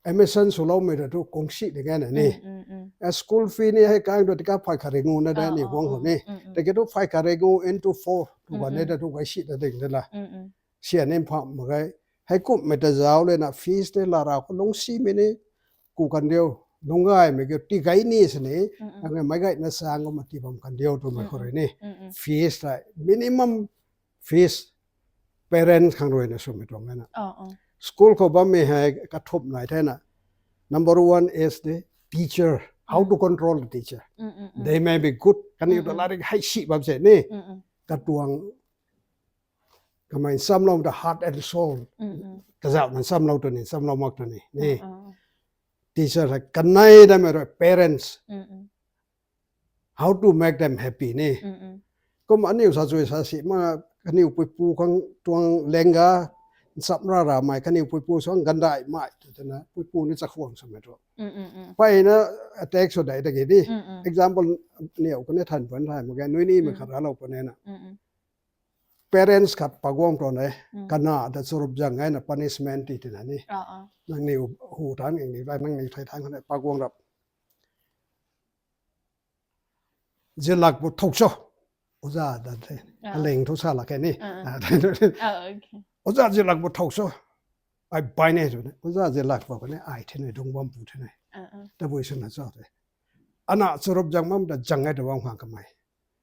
admission swloumei ta tu kungsi de ngai na ni. Mm, mm, mm. A school fee ni hei kang tu tika phai khat ringu na de Ah, ni ah, guang ah. Ni. Mm, mm. Tiki tu phai khat ringu into four. Tu Mm, kan ni mm. ta tu gay si ta ding de la. Mm, mm. Sian ni pham mak gay. Hei kumhmei ta zau le na fees te la ra khou lungcsimei ni. Ku kan diu. Lungcgaymei kiu ti gay ni si ni. Mm, mm. Ang mei gay na sang kum ma ti bam kan diu tumei Mm, khou rui mm. ni. Mm, mm. Fees ta minimum fees parents khang rui na swmei tuang na. Oh, oh. School khou bammei hei kathumh nai the na. Number one is the teacher. How Mm. to control the teacher. Mm, mm, mm. They may be good. Kaniw Mm, ta mm. larik hei si bam se ni. Mm, mm. Katuang kamei nsamlou the heart and soul. Mm, mm. Kazauh na nsamlou tu ni, nsamlou mak tu ni. Ni. Mm, mm. Teacher hei kanei damei rui parents. Mm, mm. How to make them happy ni. Mm, mm. Kum aniu sa chui sa si ma kaniw puipu khang tuang lenga nsam ra ra mei kaniw puipu suang gandai mei tu tena puipu ni chakhuang sa mei tu. Mm, mm, mm. Pai na attack sw dai ta ki di. Mm, mm. Example niu kani than pun thai mak ge nui ni mei Mm. khat ra lou pun na. Mm, mm. Parents khat paguang tuang e. Mm. Kana ta churup zang ngai na punishment ti tina ni. Ah, ah. Nang ni hu thang eng ni vai nang ni thai thang na paguang rap. Zilak bu thok so. Oja da the. Ah. Aleng thu sa lak e ni. Ah, ah. Ah, da the. Ah, okay. Oja zilak bu thok so. Ai bai ne tu ne. Oja zilak bu ne ai the ne dung bam pu the ne. Ah, ah. Ta bui suna cho the. Ana churup zang mam da zang ngai da bam khang kamei.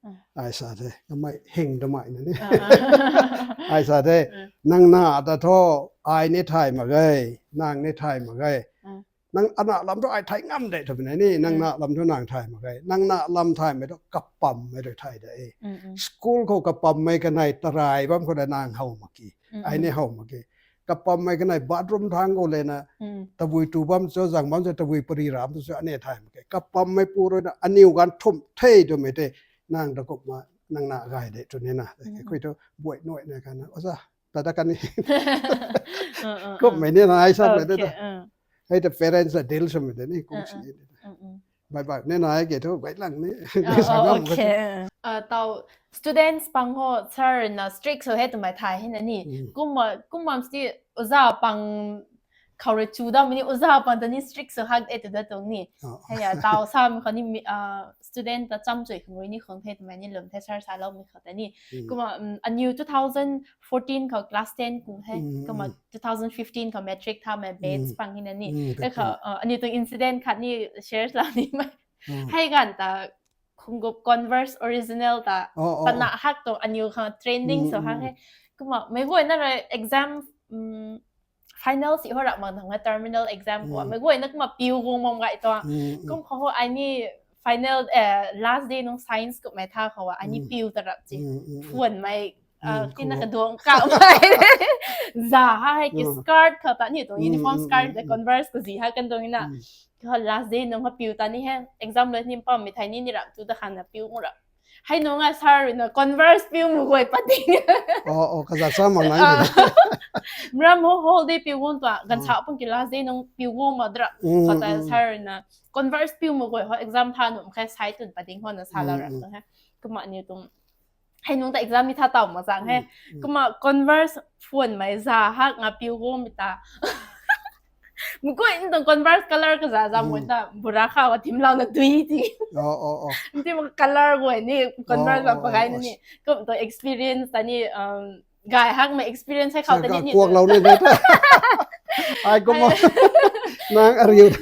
Ah. Ai sa the. Kamei hing da mai na ni. Ah, ah. Ai sa the. Ah. Nang na ta tho. Ai ni thai mak ge. Nang ni thai mak ge. Ah. Nang ana lam thu ai thai ngam de thu bine ni, nang Mm. na lam thu nang thai mak ge. Nang na lam thai mei thu kapam mei thu thai de. Mm, mm. School khou kapam mei kanei tarai bam khou de nang how mak ki. Mm, Ai ni mm. how mak ki. Kapam mei kanei bathroom thang khou le na, Mm. tabui tu bam cho, zang bam cho, tabui pari ram tu cho, ane thai mak ki. Kapam mei pu rui na, aniu ganv thum the tu mei te, nang da kup ma, nang na gay de tu ni na. Mm. Khui tu, buai nuai na ka na. Oja, ta da kan ni. Uh, uh, Kup uh. mei ni na ai sa mei Okay, de ta. uh. Hei ta parents a deal sw mei de ni kum Uh, si uh. ni de. Mm, mm. Bye bye. Ni na ai ke thu bai lang ni. Uh, Sa uh, ngam ka okay. Uh, tau students pang ho sir na strict so he tu mai thai he na ni. Mm. Kum ma, kum mam sti oja pang khou rui chu dam ni oja pang ta ni strict so hak e tu da tuang ni. Oh. Hei ya tau sa mi khou ni mi, uh, student ta cham chui khang rui ni khang the tu mai ni lum the sir sa lou mi khou ta ni. Mm. Kum ma, um, aniu two thousand fourteen khou class ten kum the, Mm, kumna mm. two thousand fifteen khou matric tha mei batch Mm. pang hina ni. Mm, Hei khou, fifteen. Uh, aniu tuang incident khat ni share la ni mei. Mm. Hei ganv ta khungup Converse original ta. Oh, oh, oh. Pana hak tu aniu khang trending so hak he. Kumna mei guay na ra exam, um, final si ho rak mang thang terminal exam ko. Mei guay na kumna piu guang mang gai to. Kum khou ho ai ni final, eh, last day nung science kummei tha khou ai ni piu ta rap chi. Phone mei, ah, tina kaduang ka mei. Za ha hai ki skirt kha ta ni tuang uniform skirt de Converse ko zi ha kan tuang na. Kha last day nung ha piu ta ni he. Exam loi ni pam mi thai ni ni rap tu ta khang na piu ngu rap. Hei nung a sir rui na Converse piu mu guay pating. Oh, oh, kaza sa mang nai. Mram ho whole day piu guang tua, gansa pung ki last day nung piu guang ma dra. Kata sir rui na Converse piu mu guay ho exam tha num khe sai tun pating ho na sa la rap he. Kumna ni tung. Hei nung ta exam ni tha tau ma zang he. Kumna Converse phone mei za hak nga piu guang mi ta. Mukui ntung Converse color kaza za mui ta bura kha wa thim lau na dui ti. Oh, oh, oh. Nti ma color guay ni Converse la pagai na ni. Kum to experience ta ni, um, gai hak ma experience hai khou ta ni ni. Kuak lau ni ta. Ai kum ma. Nang ariu.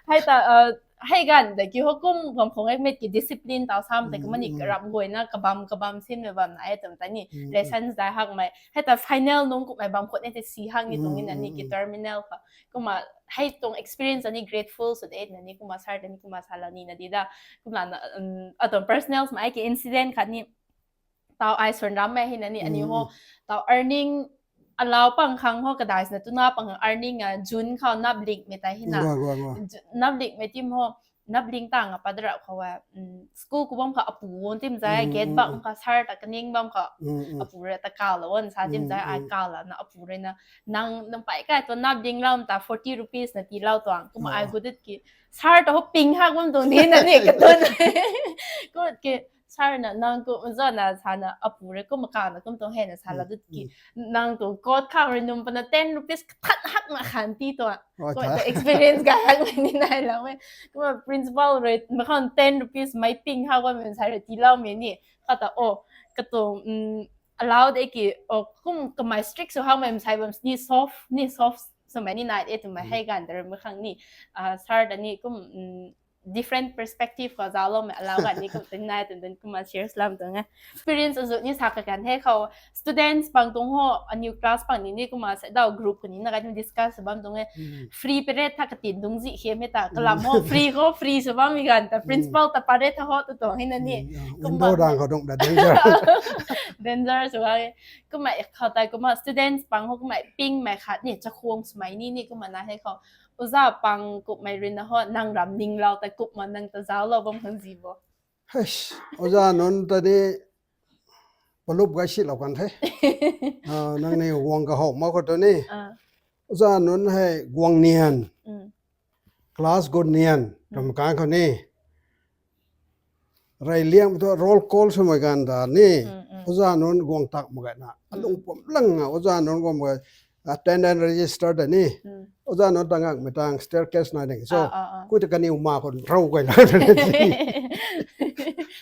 Hai ta, uh, hei gan da ki ho kum gam khong ek met ki discipline tau sam te kumna ni ram guay na kabam kabam sin me bam na e tum ta ni lessons dai hak mei. Hei ta final nung kummei bam khot ne te si hak ni tung ni na ni ki terminal kha. Kumna hei tuang experience ani grateful so de na ni kumna sir de ni kumna sa la ni na di da. Kumna na, um, atuang personals ma ai ki incident khat ni tau ai swn ram mei hei na ni ani ho tau earning allow pang khang ho kadai sna tuna pang khang earning a June khou nap lik mei tai hei na. Nap lik mei tim ho nap ling tang a padra khou a, um, school ku bam kha apu won tim zai gate bam kha sir ta kaning bam kha apu re ta kal la won sa tim zai ai kal la na apu re na nang nang pai kai to nap ling lam ta forty rupees na ti lau tuang kumna ai gudit ki sir ta ho ping hak bam tuang di na ni katun. Kut ki sir na nang ku maza na sa na apu re kum ka na kum tuang hei na sa la dut ki nang tu coat khang re num pana ten rupees kathat hak na khan ti tuang. Ko ta experience ga hak ni nai lau e. Kumna principal re ma khang ten rupees mei ping hak bam mei sa re ti lau mei ni. Kata o katu, um, allow de ki o kum kamei strict so hak mei sai bam ni soft ni soft so mei ni nai e tu mei hei gan da re ma khang ni. Ah, sir da ni kum, um, different perspective khou zauc lou mei allow gan ni kum tin nai tun tun kumna share slam tuang e. Experience azu ni sa kakan hei khou students pang tuang ho a new class pang ni ni kumna sa dau group kuni na kai discuss bam tuang e. Free period tha katin dung zi khe mei ta kalam ho free ho free so bam mi gan ta principal ta pare tha ho tu tuang hei na ni. Kumna dang khou dung da danger. Danger so ai kumna khou tai kumna students pang ho kumna ping mei khat ni chakhwang swmei ni ni kumna na hei khou Oja pang kummei rui na ho nang ram ning lau ta kummei nang ta zauc lou bam khang zi bo. Hei, oja nunc ta ni palup gai si lou kan the. Ah, nang ni guang kahou ma khou ta ni. Ah. Oja nunc hei guang nian. Mm. Class gun nian. Mm. Ram kan khou ni. Rey liang tu roll call swmei gan da ni. Mm, mm. Oja nunc guang tak mak gay na. Mm. Alung pum lang na oja nunc guang mak gay. Attendance register da ni. Mm. Oja nunc tangak mei tang staircase nai ding. So, ah, ah, ah. Kui ta kaniw ma khou rau guay na.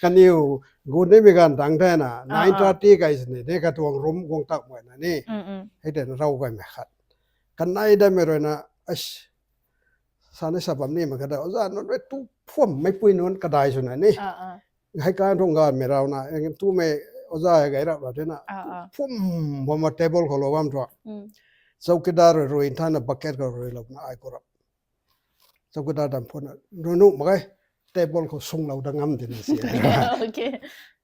Kaniw gun ni mei gan tang the na. Ah, ah. Nine thirty kai sini. Ni katuang room guang tak mak gay na ni. Mm, mm. Hei te na rau guay mei khat. Kanei da mei rui na, ash, sa ni sa bam ni ma kata, oja nunc rui tu phum mei pui nunc kadai sw na ni. Ah, ah. Hei kan thung gan mei rau na, tu mei oja hei gai rap ra the na, ah, ah, tu phum bam ma table khou lou bam tuang. Mm. Chowkidar rui rui tha na bucket khou rui lou na ai khou rap. Chowkidar dam phun na, rui nu ma gai, table khou sung lou da ngam ti na si. Okay.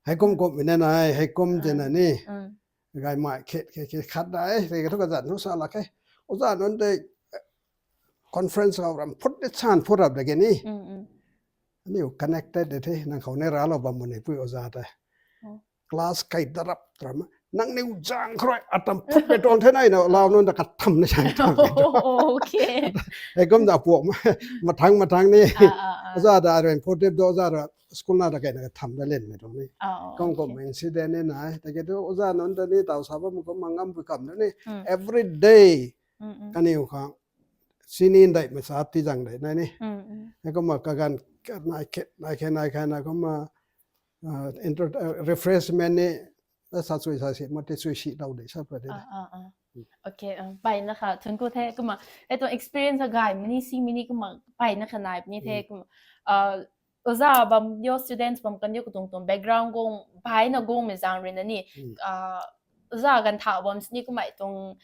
Hei kum kum mei na nai, hei kum ti na ni. Mm. Gai mai khe, khe, khe, khat dai, khe, khe, thu kazan thu sa lak khe. Oja nunc tei, eh, conference khou ram phut de chan phut rap de ke ni. Mm, mm. Aniu connected de the, nang khou ni ra lou bam mu ni pui oja tei. Oh. Class kai darap tram. Nang niu jang khroi, atam phut de tuang the nai na, lau nunc da katham ni sang tuang. Oh, okay. Hei kum da puak ma, mathang, mathang ni. Ah, ah, ah. Oja da ren phut de do oja ra school na da kai na katham da len mei tuang ni. Ah, oh, okay. Kum kum incident ni nai. Ta ke tu oja nunc da ni tau sa bam kum ma ngam pui kam da ni. Mm. Every day. Mm, mm. Kaniw khang sini ndai mei sa ti zang dai nai ni. Mm, mm. Hei kum ma kagan nai khe, nai khe, nai khe, nai kum ma, ah, inter-, ah, refreshment ni, na sa sui sa si, ma te sui si dau de sa pa de. Ah, ah, ah. Mm. Okay, ah, pai na kha, thun ku the, kum ma, hei tuang experience a gai mei ni, si mei ni, kum ma, pai na kha nai mei ni the, mm, kum ma, ah, oza bam yo students bam kan yo katuang tuang background gong bai na gong me zang rui na ni, oza gan thau bam sini kumei tuang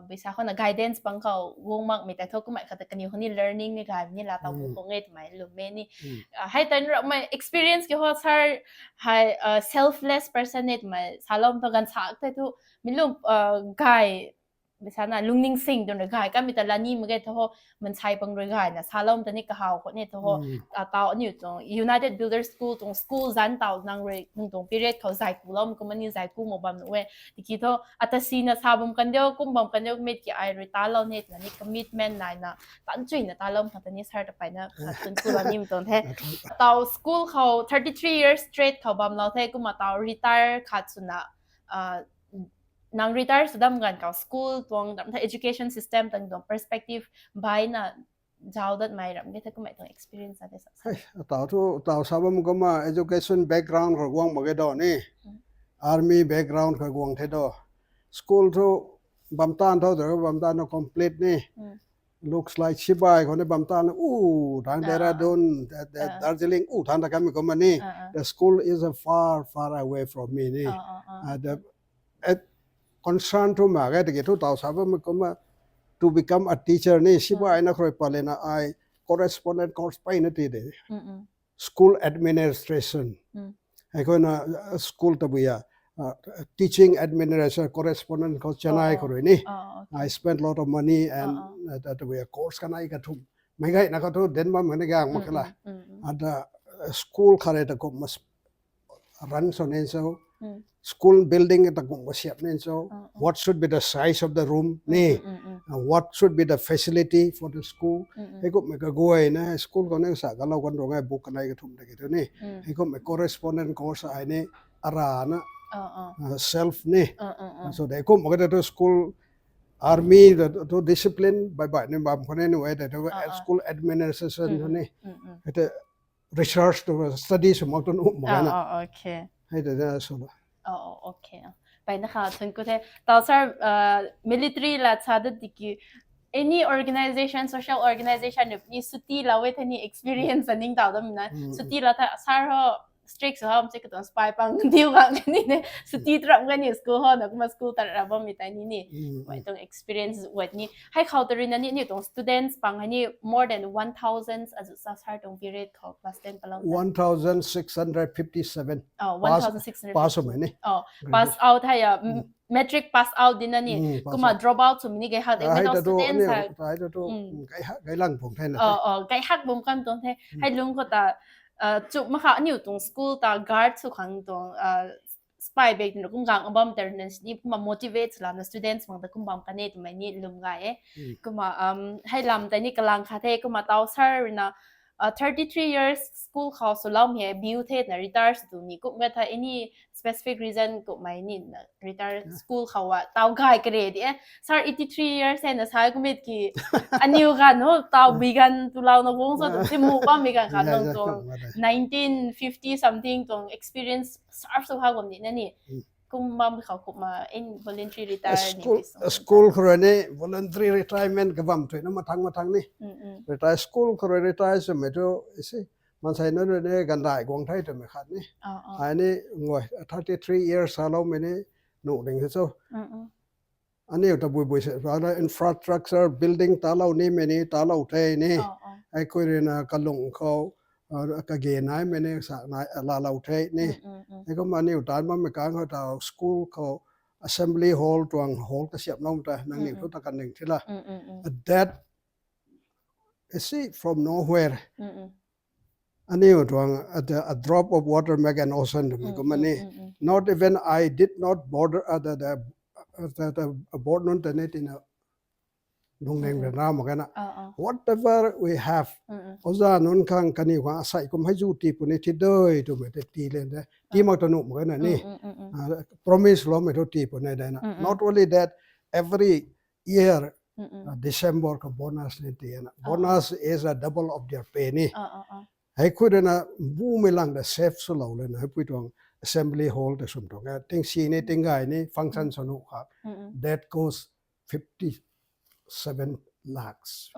bisa khou na guidance bang khou gong mak mei tei thu kumei khat kaniw khou ni learning ni gay ni la tau bu kong e twmei lum me ni. Hei tan ramei experience ki ho sir hei selfless person ne twmei salom thu gan sak tei thu mi lum gay bisa na lungning sing tun rui gay kamei ta la ni mak ge thu ho mansei pang rui gay na salom ta ni kahaw khou ni thu ho tau aniu tuang United Builder School tuang school zan tau nang rui nung tuang period khou zay ku lou kum ani zay ku mo bam nu e. Tiki thu ata si na sa bam kan dio kum bam kan dio mit ki ai rui ta lou ni na ni commitment nai na tan chui na ta lou khat ni sir ta pai na khat tun ku lou ni tuang the. Tau school khou thirty three years straight khou bam lou the kumna tau retire khat swna nang retire sw dam ganv khou school tuang dam the education system tang tuang perspective bai na zau dat mei ram ge the kumei tuang experience a de sa. Tau thu tau sa bam kumna education background khou guang mak ge do ni, army background khou guang the do, school thu bam tan tho de bam tan no complete ni. Looks like sibai khou ni bam tan u thang Dehradun, Darjeeling u thang ta kamei kumna ni. The school is a far far away from me ni. Concern thu mak ge tiki thu tau sa bam kumna to become a teacher ni sibai na khou rui palena ai correspondent course pey na ti de. School administration. Hei khou na school tabui a teaching administration correspondent khou Chennai khou rui ni. I spent lot of money and tabui a course kanei kathum mei gay na kha thu den bam kani gang mak kala. Ada school khat rui ta kumna run sw nin cho, school building ta kumna siap nin cho, what should be the size of the room ni, what should be the facility for the school. Hei kumna kaguay na school khou ni sa kalou kan rong e book kanei kathum ta ki thu ni. Hei kumna correspondent course ai ni ara na self ni. So de kumna ka thu school army thu discipline bai bai ni bam khou ni nu e de thu school administration thu ni. Hei te research tu study sw mak tu nu mak na. Hei te na sw la. Pai na kha thun ku the tau sir, military la sa dat tiki any organisation social organisation ni suti lou e the ni experience a ning tau dam na suti la tha sir ho strict sw ham se katuang spy pang diu gang ni ne suti trap ga ni school ho na kumna school tat ra bammei tei ni ni. Mei tuang experience wat ni hei khou ta rui na ni ni tuang students pang hei ni more than one thousand azu sa sir tuang period khou class ten palang one thousand six hundred fifty seven. Pass mei ni. Pass out hei a matric pass out di na ni kumna drop out swmei ni gay hak de mei tuang students hei gay lang pung the na. Gay hak bum kan tuang the hei lung khou ta chup mak kha aniu tuang school ta guard sw khang tuang spy bag na kum gang abam ter na ni kumna motivate sw lam na students mang ta kum bam kan e twmei ni lum gay e. Kumna hei lam tei ni kalang kha the kumna tau sir rui na thirty three years school khou sw lou mei biu the na retire sw tu ni kumna tha any specific reason kumhmei ni na retire school khou a tau gay kare di e sir eighty three years hei na sa kumit ki aniu gan ho tau bi gan tu lou na guang sw tu si mu bammei gan kha nang tuang nineteen fifty something tuang experience serve sw ha gum ni na ni. Kum bam khou kumna in voluntary retire ni school khou rui ni voluntary retirement kabam thui na mathang mathang ni. Retire school khou rui retire swmei thu isi mansei nunc rui ni gandai guang the twmei khat ni. Ai ni ngoi thirty three years saloumei ni nuh ding the cho. Aniu tabui bui se infrastructure building talou nimei ni talou the ni. Hei khou rui na kalung khou kage naimei ni sa nai lalou the ni. Hei kumna aniu tan bammei kang khou tau school khou assembly hall tuang hall kasiamhlou ta nangniw thu ta kan ning thi la. That is from nowhere. Aniu tuang a drop of water make an ocean twmei kumna ni. Not even I did not bother the board nunc ta ni tina lungning rui na mak na whatever we have, oza nunc khang kaniw khang asei kum hei zu tii puni thi dei twmei tei tii len de tii mak ta nuh mak na ni. Promise loumei thu tii puni de na. Not only that, every year December khou bonus ni tii na. Bonus is a double of their pay ni. Hei khou rui na bumei lang ta save swlou le na hei pui tuang assembly hall ta sum tuang tingsi ni tinggay ni function sw nuh kha that cost fifty seven lakhs.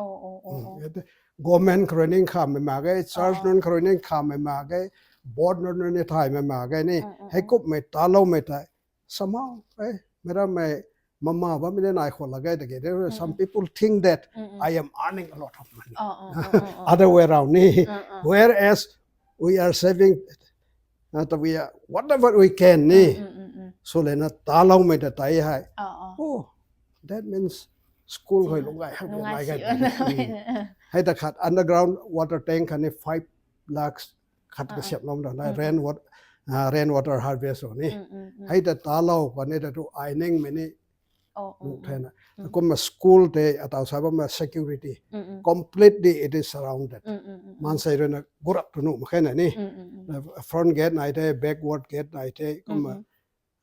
government khou rui ning khamei mak ge, church nunc khou rui ning khamei mak ge, board nunc rui ni thaymei mak ge ni. Heikumhmei taloumei tei somehow, eh, mei rammei mama bammei ni nai khou lak ge tiki, there are some people think that I am earning a lot of money. Other way around ni. Whereas we are saving, uh, we are, whatever we can ni. Swlana taloumei ta tei hei. Oh, that means school khou lungc gay hak nai gay. Hei ta khat underground water tank khatni five lakhs khat kasiamhlou na, rain water, uh, rain water harvest o ni. Hei ta talou khatni ta tu ai ningmei ni nuh thena. Kumna school tei ataw sa bammei security. Completely it is surrounded. Maansei rui na gurap tu nuh mak khe na ni. Front gate nai the, backward gate nai the, kumna,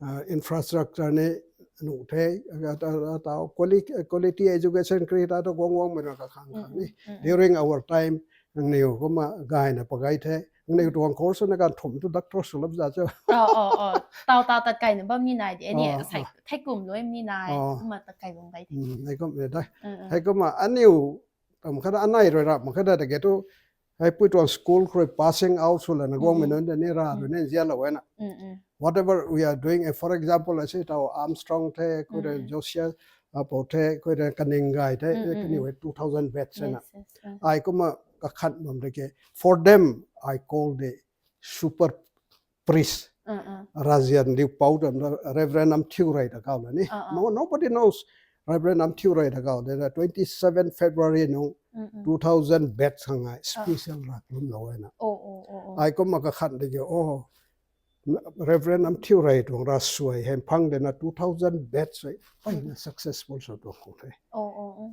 uh, infrastructure ni nuh the, ataw quality education create ta tu guang guangmei rui kakhang khang ni. During our time, nangniw kumna gayna pagay the. Nangniw tuang course na ganv thumh tu doctor swlap za cho. Taw taw tat kayna bam ni nai de ni, sai thei kum lui ni nai, kumna tat kay bam gay the. Heikumna aniw tam khat anei rui rap mak khat tiki tu, heipui tuang school khou rui passing out swlana guangmei nunc ta ni ra rui ni nzianlou e na. Whatever we are doing, eh, for example, I say taw Armstrong the, khou rui Josiah, apu the, khou rui Kaning Gay the, kaniw hei two thousand batch na. Ai kumna kakhat bam tiki, for them I call the super priest. Razian Liu Pou ta, Reverend Namthiu Rey ta kau la ni. No, nobody knows. Reverend Namthiu Rey ta kau de, twenty seven February nung two thousand batch khang ai special ra kalumlou e na. Ai kumna kakhat tiki, oh, Reverend Namthiu Rey tuang ravsuai hei phang de na two thousand batch hei mpeyna successful sw tuang khou the.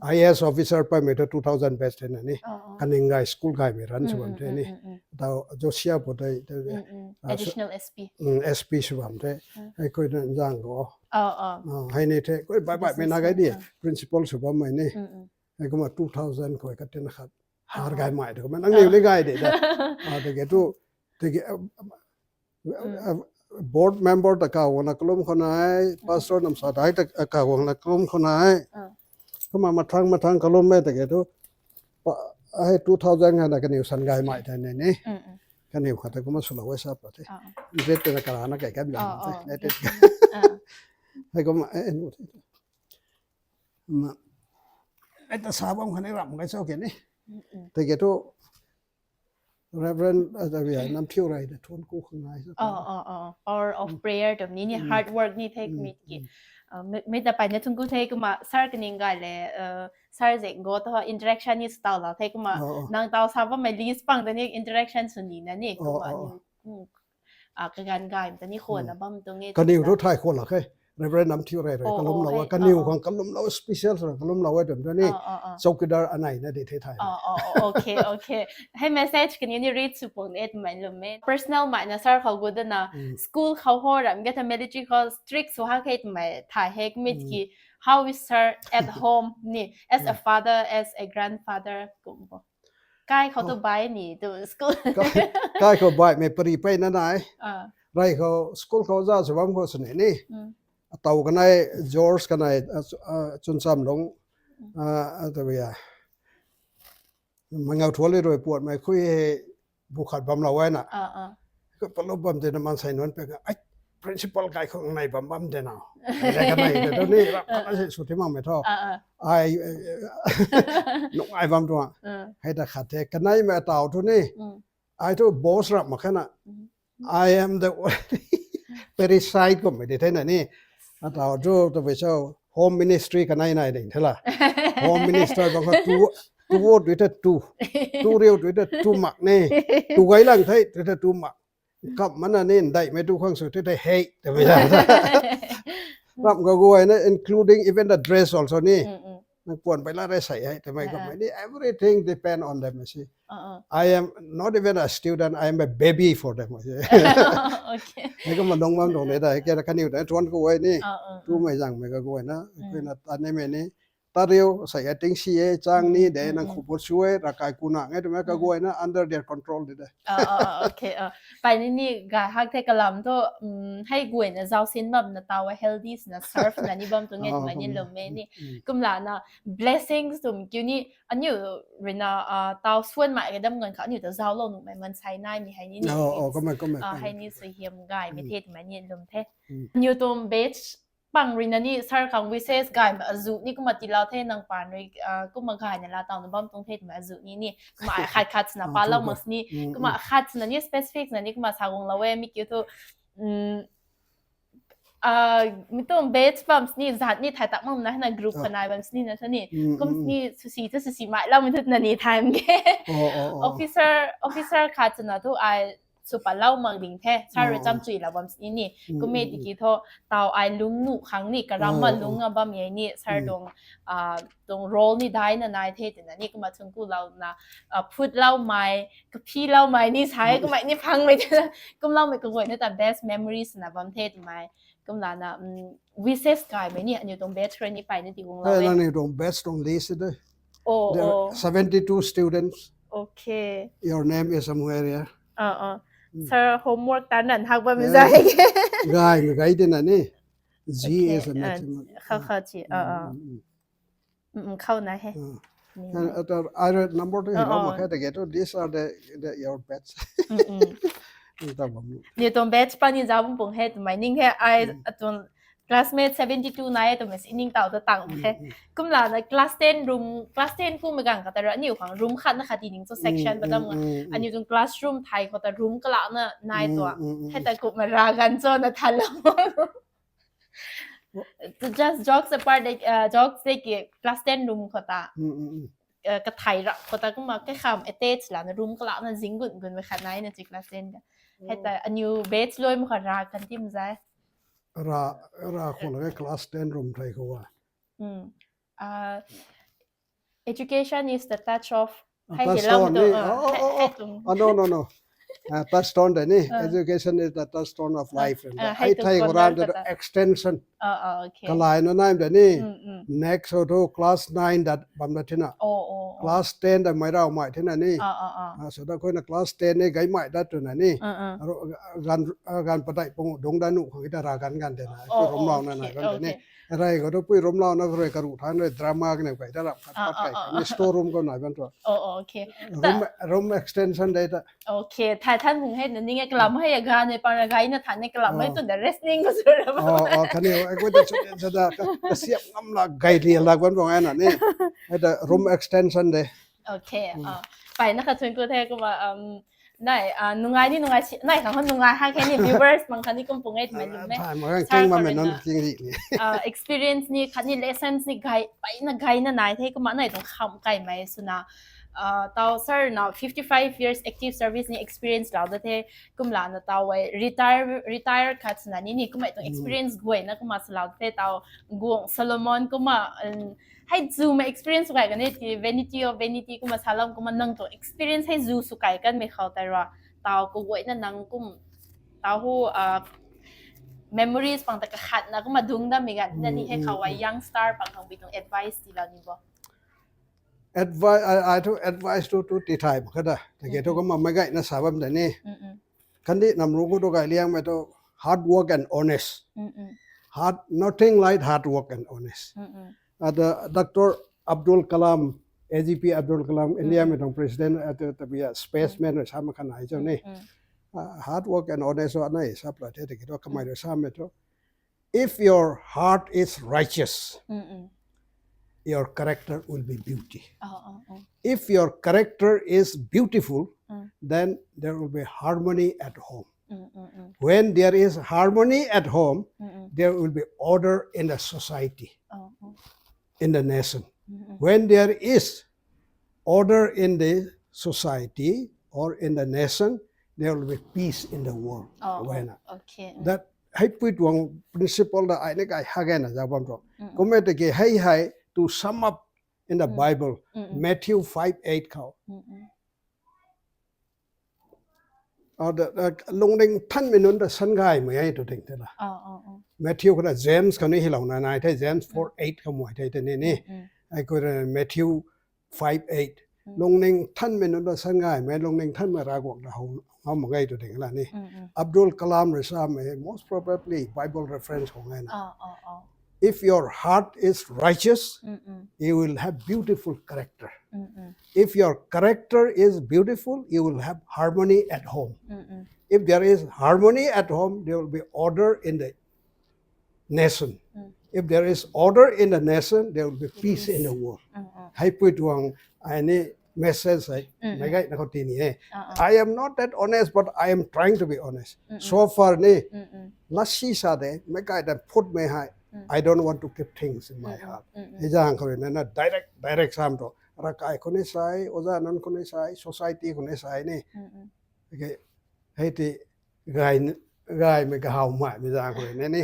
IAS officer paymei ta two thousand batch the na ni. Kaning Gay school gaymei ran sw bam the ni. Taw Josiah pu tei, tei, SP sw bam the. Hei khou na nzang khou, hei ni the, khou baih baihmei na gay di, principal sw bammei ni. Hei kumna two thousand khou katina khat har gaymei de, kumna nangniw ni gay de ta. Tiki tu, tiki, board member ta kaw guangna kalum khou nai, pastor Namsa Dai ta kaw guangna kalum khou nai. Kumna mathang mathang kalummei tiki tu, hei two thousand khana kaniw san gaymei the ni ni. Kaniw khat ta kumna swlou e sa pa the. Jet ta karana kai kam jang the. Hei kumna, eh, na, ai ta sa bam khatni ram gay cho ke ni. Tiki tu, Reverend, uh, Namthiu Rey ta thuanc ku khang nai sa. Power of prayer twmei ni, hard work ni the mi ki. Mei ta payna thuanc ku the kumna sir Kaning Gay le, sir Zenggo ta interaction ni style la the kumna, nang taw sa bammei list pang ta ni interaction sw nina ni kumna ni. Kaganv gaymei ta ni khwanna bam tuang e. Kaniw tu thay khwan lak khe. Reverend Namthiu Rey rui kalumlou e, kaniw khang kalumlou, special swna kalumlou e twmei ta ni. Chowkidar anei na di the thay. Okay, okay. Hei message kaniw ni read sw pung e twmei lwm e. Personal mei na sir khou gu dana, school khou ho ram ge ta military khou strict sw ha khe twmei thay hei mi ki. How is sir at home ni, as a father, as a grandfather kum bo? Kai khou tu baih ni tu school. Kai khou baihmei pari peyna nai. Rey khou school khou za sw bam khou sw ni ni. Ataw kanei George kanei, Chuncham Lung, ataw ya, Mangau Thuali rui puatmei khui hei bu khat bamlou e na. Kha palup bam tina maansei nunc pek, ai, principal kai khou nei bam bam tina. Kanei ta tu ni rap khat na si sw ti makmei tho. Ai, nung ai bam tuang. Hei ta khat the, kaneimei ataw tu ni. Ai tu boss rap mak khe na. I am the parasite kummei di the na ni. Ataw tu, tabui cho, home ministry kanei nai ding the la. Home minister bang kha tu, tu o tui ta tu. Tu riu tui ta tu mak ni. Tu gay lang the tui ta tu mak. Kap mana ni, ndaihmei tu khang sw tui ta hei, tabui ta. Rap kaguayna, including even the dress also ni. Nang puan pei la re sei hei, twmei kummei ni, everything depend on them, I see. I am not even a student, I am a baby for them, I see. Hei kumna lung bam tuang de ta, kena kaniw ta thuanc khou e ni. Tumei zangmei kaguayna, kuina tanimei ni, tariu, sa ya ting si e, chang ni de, nang khuput su e, rakai kuna nge, tu me kaguayna under their control de de. Ah, ah, ah, okay, ah. Pai ni ni gay hak the kalam thu, um, hei guayna zau sin bam na taw healthy sina serve na ni bam tu nge, ah, tu me ni lum me ni. Mm. Kumlana blessings tum kiu ni, aniu rui na, ah, taw suan mai ka dam ngan kha aniu ta zau lou nuh mai man sai nai mi hei ni ni. Oh, oh, come on, come on, ah, come on. Hei ni sui hiam gay mi the tu me ni lum the. Mm. Aniu tum batch pang rui na ni sir khang wishes gay ma azu ni kumna ti lau the nang pan rui, ah, kumna gay na la taw na bam tuang the tu me azu ni ni. Kumna khat khat sina pa lau mas ni. Mm, kumna khat sina ni specific na ni kumna sa guang lau e mi kiu thu, um, ah, mi tuang batch bam sini zat ni thai tak mam na na group kanai bam sini na sani. Mm, kum mm, sini susi thu susi mai lau mi thu na ni thai mge. Oh, oh, oh. Officer, officer khat sina thu ai su pa lau mak ding the. Sir rui cham chui lau bam sini ni. Mm, kum e mm, tiki mm. Tho, taw ai lung nu khang ni, karam ma oh, lung oh. A bam ye ni, sir mm. Dong, ah, dong role ni dai na nai the tina ni, kumna thung ku lau na, ah, phut lau mai, kaphi lau mai ni sai, mm. Kumna ni phang mai tina, kum lau mai kaguayna ta best memories na bam the tu mai. Kumlana, um, wishes kai mai ni, aniu tong batch rui ni pai ni ti gung lau. Hey, e. Nang ni tong batch tong list de. Oh, there are oh. Seventy-two students. Okay. Your name is somewhere here. Uh, uh. Mm. Sir, homework tan nan hak bam zai. Gay, gay de na ni. G okay, is a uh, maximum. Kha kha chi. Uh, uh. Mm, mm. Mm, mm, khou na he. Uh. Ni and, uh, I read number two, oh, oh. These are the, the, your batch. Mm, mm. Ni tuang batch pa ni zau bam pung he, tu mai ning he, ai, mm. Atuang classmate seventy-two nai e, tu mai si ning tau ta tang he. Mm, mm. Kumlana class ten room, class ten ku magang kata ra, aniu khang room khat na khat ti ning cho section mm, ba kam mm, nga. Mm, mm. Aniu tuang classroom thai khou ta room kala na nai mm, tua. Mm, mm. He ta ku ma ra gan cho na than lo. To just jokes apart, like, uh, jokes like class ten room khou ta. Mm, mm, mm. Uh, kathai ra khou ta kumna kakham attach la na room kala na zing gun gun me khat nai na chi class ten ka. Mm. Hei ta aniu batch loi ma kha ra kan tim zai. Ra, ra khou la class ten room thai khou a. Mm. Uh, education is the touch of Ah, hei touch hi lam stone tu, ni. Ah, oh, hei, oh, hei oh. Tung. Ah, no, no, no. Ah, touch stone de ni. Ah. Education is the touch stone of life. Ah, hei tung thai khou ram de extension. Ah, ah, okay. Kalai na naim de ni. Mm, mm. Next ho tu class nine dat bam da thina. Oh, oh, oh. Class ten da mai rau mai thina ni. Ah, ah, ah. Ah, so da khou na class ten ni gai mai dat tu na ni. Ah, ah. Aro, gan, ah, gan padai pung dung da nu khang ita ra gan gan de na. Oh, rom oh, lau na na okay, gan de ni. Okay. Rai khou tu pui rom lau na rui karu thang rui drama kane kai da rap khat ah, pat ah, kai ah, kane ah. Store room khou nai ban tu. Oh, oh, okay. Room, ta- room extension de ta. Okay, thai than hung hei na ning e kalam hei a gan e pang ra gai na than e kalam hei oh. Tu da rest ning ko sura. Oh, oh, kane ai ko da su sa da ka, ka siap ngam la gai ri la ban bang ai na ni. Ai da room extension de. Okay, mm. Ah, pai na kha thun ko the ko ma, um, Nai, ah, nungai ni nungai si, nai khang hon nungai ha khe ni viewers mang khan ni kum pung e twmei lum e. Ah, thai ma kang sir keng ma me non keng ri ni. Ah, experience ni khat ni lessons ni gai, pai na gai na nai the kumna nai tuang kham kai mai swna. Ah, tau sir na fifty-five years active service ni experience lau da the kumlana tau wai retire, retire khat swna ni ni kumna tuang mm. Experience guay na kumna sa lau da the tau guang Solomon kumna, um, Hei zu ma experience kai kan e ti vanity of vanity kumna salam kumna nang tuang experience hei zu sw kai kan mei khou tei ra. Tau kaguayna nang kum tau hu, ah, memories pang ta kakhatna kumna dung da mei gan na ni hei khou a young star pang khang bi tuang advice ti la ni bo. Advice, I, I to advice to, to ti thai ma kha da. Ta ke to kumna mei gayna sa bam da ni. Mm, mm. Kandih nam rung khou tu gay liang mei tu hard work and honest. Mm, mm. Hard, nothing like hard work and honest. Mm, mm. Ada Doctor Abdul Kalam, A G P Abdul Kalam, India mei tuang president, ada tabia spaceman rui sa mak khan ai chau ni. Mm, mm. Ah, hard work and honest wa nai sap la the, tiki tu kamei rui sa mei tu. If your heart is righteous, mm, mm. Your character will be beauty. Oh, oh, oh. If your character is beautiful, mm. Then there will be harmony at home. Mm, mm, mm. When there is harmony at home, mm, mm. There will be order in the society, oh, oh. In the nation. Mm, mm. When there is order in the society or in the nation, there will be peace in the world. Oh, oh, okay. Mm. That hei pui tuang principle da ai ni kai ha gena za bam tu. Mm, mm. Kumna tiki hei hei to sum up in the Bible, mm, mm. Matthew five eight khou. Mm, mm. Ah, da, da, lungning than mei nunc da san gay mei ai tu ting te la. Oh, oh, oh. Matthew khou na James khou ni hilou na nai the, James four eight khou mei the te ni ni. Mm, mm. Ai koi rui Matthew five eight. Lungning thanmei nunc ta sa ngaymei, lungning thanmei Ravguangc ta how ngam mak ge tw ding la ni. Abdul Kalam rui samei, most probably Bible reference khou ngai na. If your heart is righteous, you will have beautiful character. If your character is beautiful, you will have harmony at home. If there is harmony at home, there will be order in the nation. If there is order in the nation, there will be peace in the world. Hei pui tuang ai ni message hei, mei gay na khou ti ni e. I am not that honest, but I am trying to be honest. So far ni, lasi sa de, mei gay ta phutmei hei, I don't want to keep things in my heart. Hei zaeng khou rui na, na direct, direct sam tu. Ravkai khou ni sai, oza nunc khou ni sai, society khou ni sai ni. Okay. Hei ti gay, gaymei kahaw mai, mei zaeng khou rui na ni.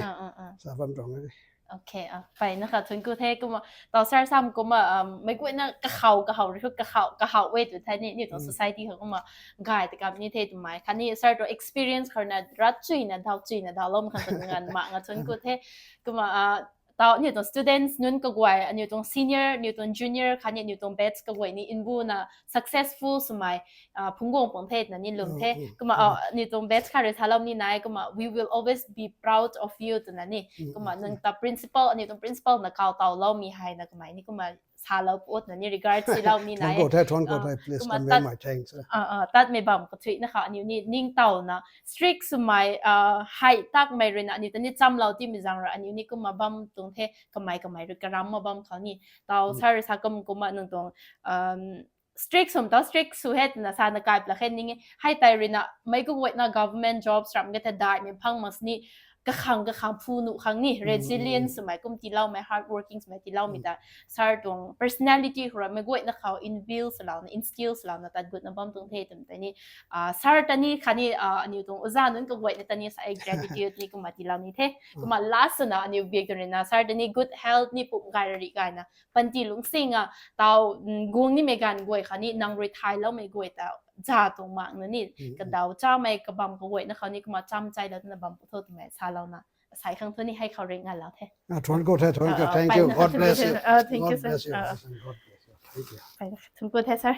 Sa bam tuang ni. Okay, ah, peyna kha thun ku the, kumna, tau sir sam kumna, um, mei guayna kahaw, kahaw rui khu kahaw, kahaw e tw the ni, ni tuang society khou kumna, gay ta kam ni the twmei. Khatni sir tuang experience khou na rat chuina, daw chuina, daw lou mak khang ngan mak nga thun ku the, kumna, ah, tau ni tuang students nunc kaguay, aniu tuang senior, aniu tuang junior, khatni aniu tuang batch kaguay ni nbuna successful swmei, ah, phungc guang pang the twna ni lwm the. Kumna, ah, aniu tuang batch khat rui salou ni nai, kumna, we will always be proud of you twna ni. Kumna, nang ta principal, aniu tuang principal na kaw tawloumei hei na kamei ni kumna salou putna ni regard silou ni nai. Thuancku the, thuancku the, please convey my thanks. Ah, ah, tatmei bam kathuina kha aniu ni ningtowna strict swmei, ah, hei takmei rui na aniu ta ni chamlou timei zaeng rui aniu ni kumna bam tuang the, kamei kamei rui karam ma bam khou ni. Tau sir sa kum kumna nang tuang, um, strict swm tau strict sw he twna sa na kai pla khe ning e. Hei tei rui na meic kaguayna government jobs ram ge the daihmei phang mak sini kakhang kakhang phu nuh khang ni resilience swmei kum tiiloumei, hard working swmei tiiloumei ta sir tuang personality khou ramei guayna khou inbuild swlouna, instill swlouna tat gutna bam tuang the twmei tei ni, ah, sir ta ni khatni, ah, aniu tuang oza nunc kaguayna ta ni sa gratitude ni kumna tiilou ni the. Kumna last swna aniu biak tuang rui na sir ta ni good health ni pum gay rari gayna panty lungcsinga tau, mm, guang nimei ganv guay khatni nang rui thayloumei guay ta za tuang makna ni kadaw chamei kabam kaguayna khou ni kumna cham chailou twna bam pu tho twmei salouna sai khang thu ni hei khou rui nganlou the. Ah, thuancku the, thuancku. Thank you. God bless you. Ah, thank you, sir. God bless you. God bless you. Thank you. Thuancku the, sir.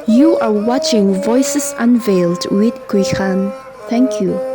You are watching Voices Unveiled with Kuikhan. Thank you.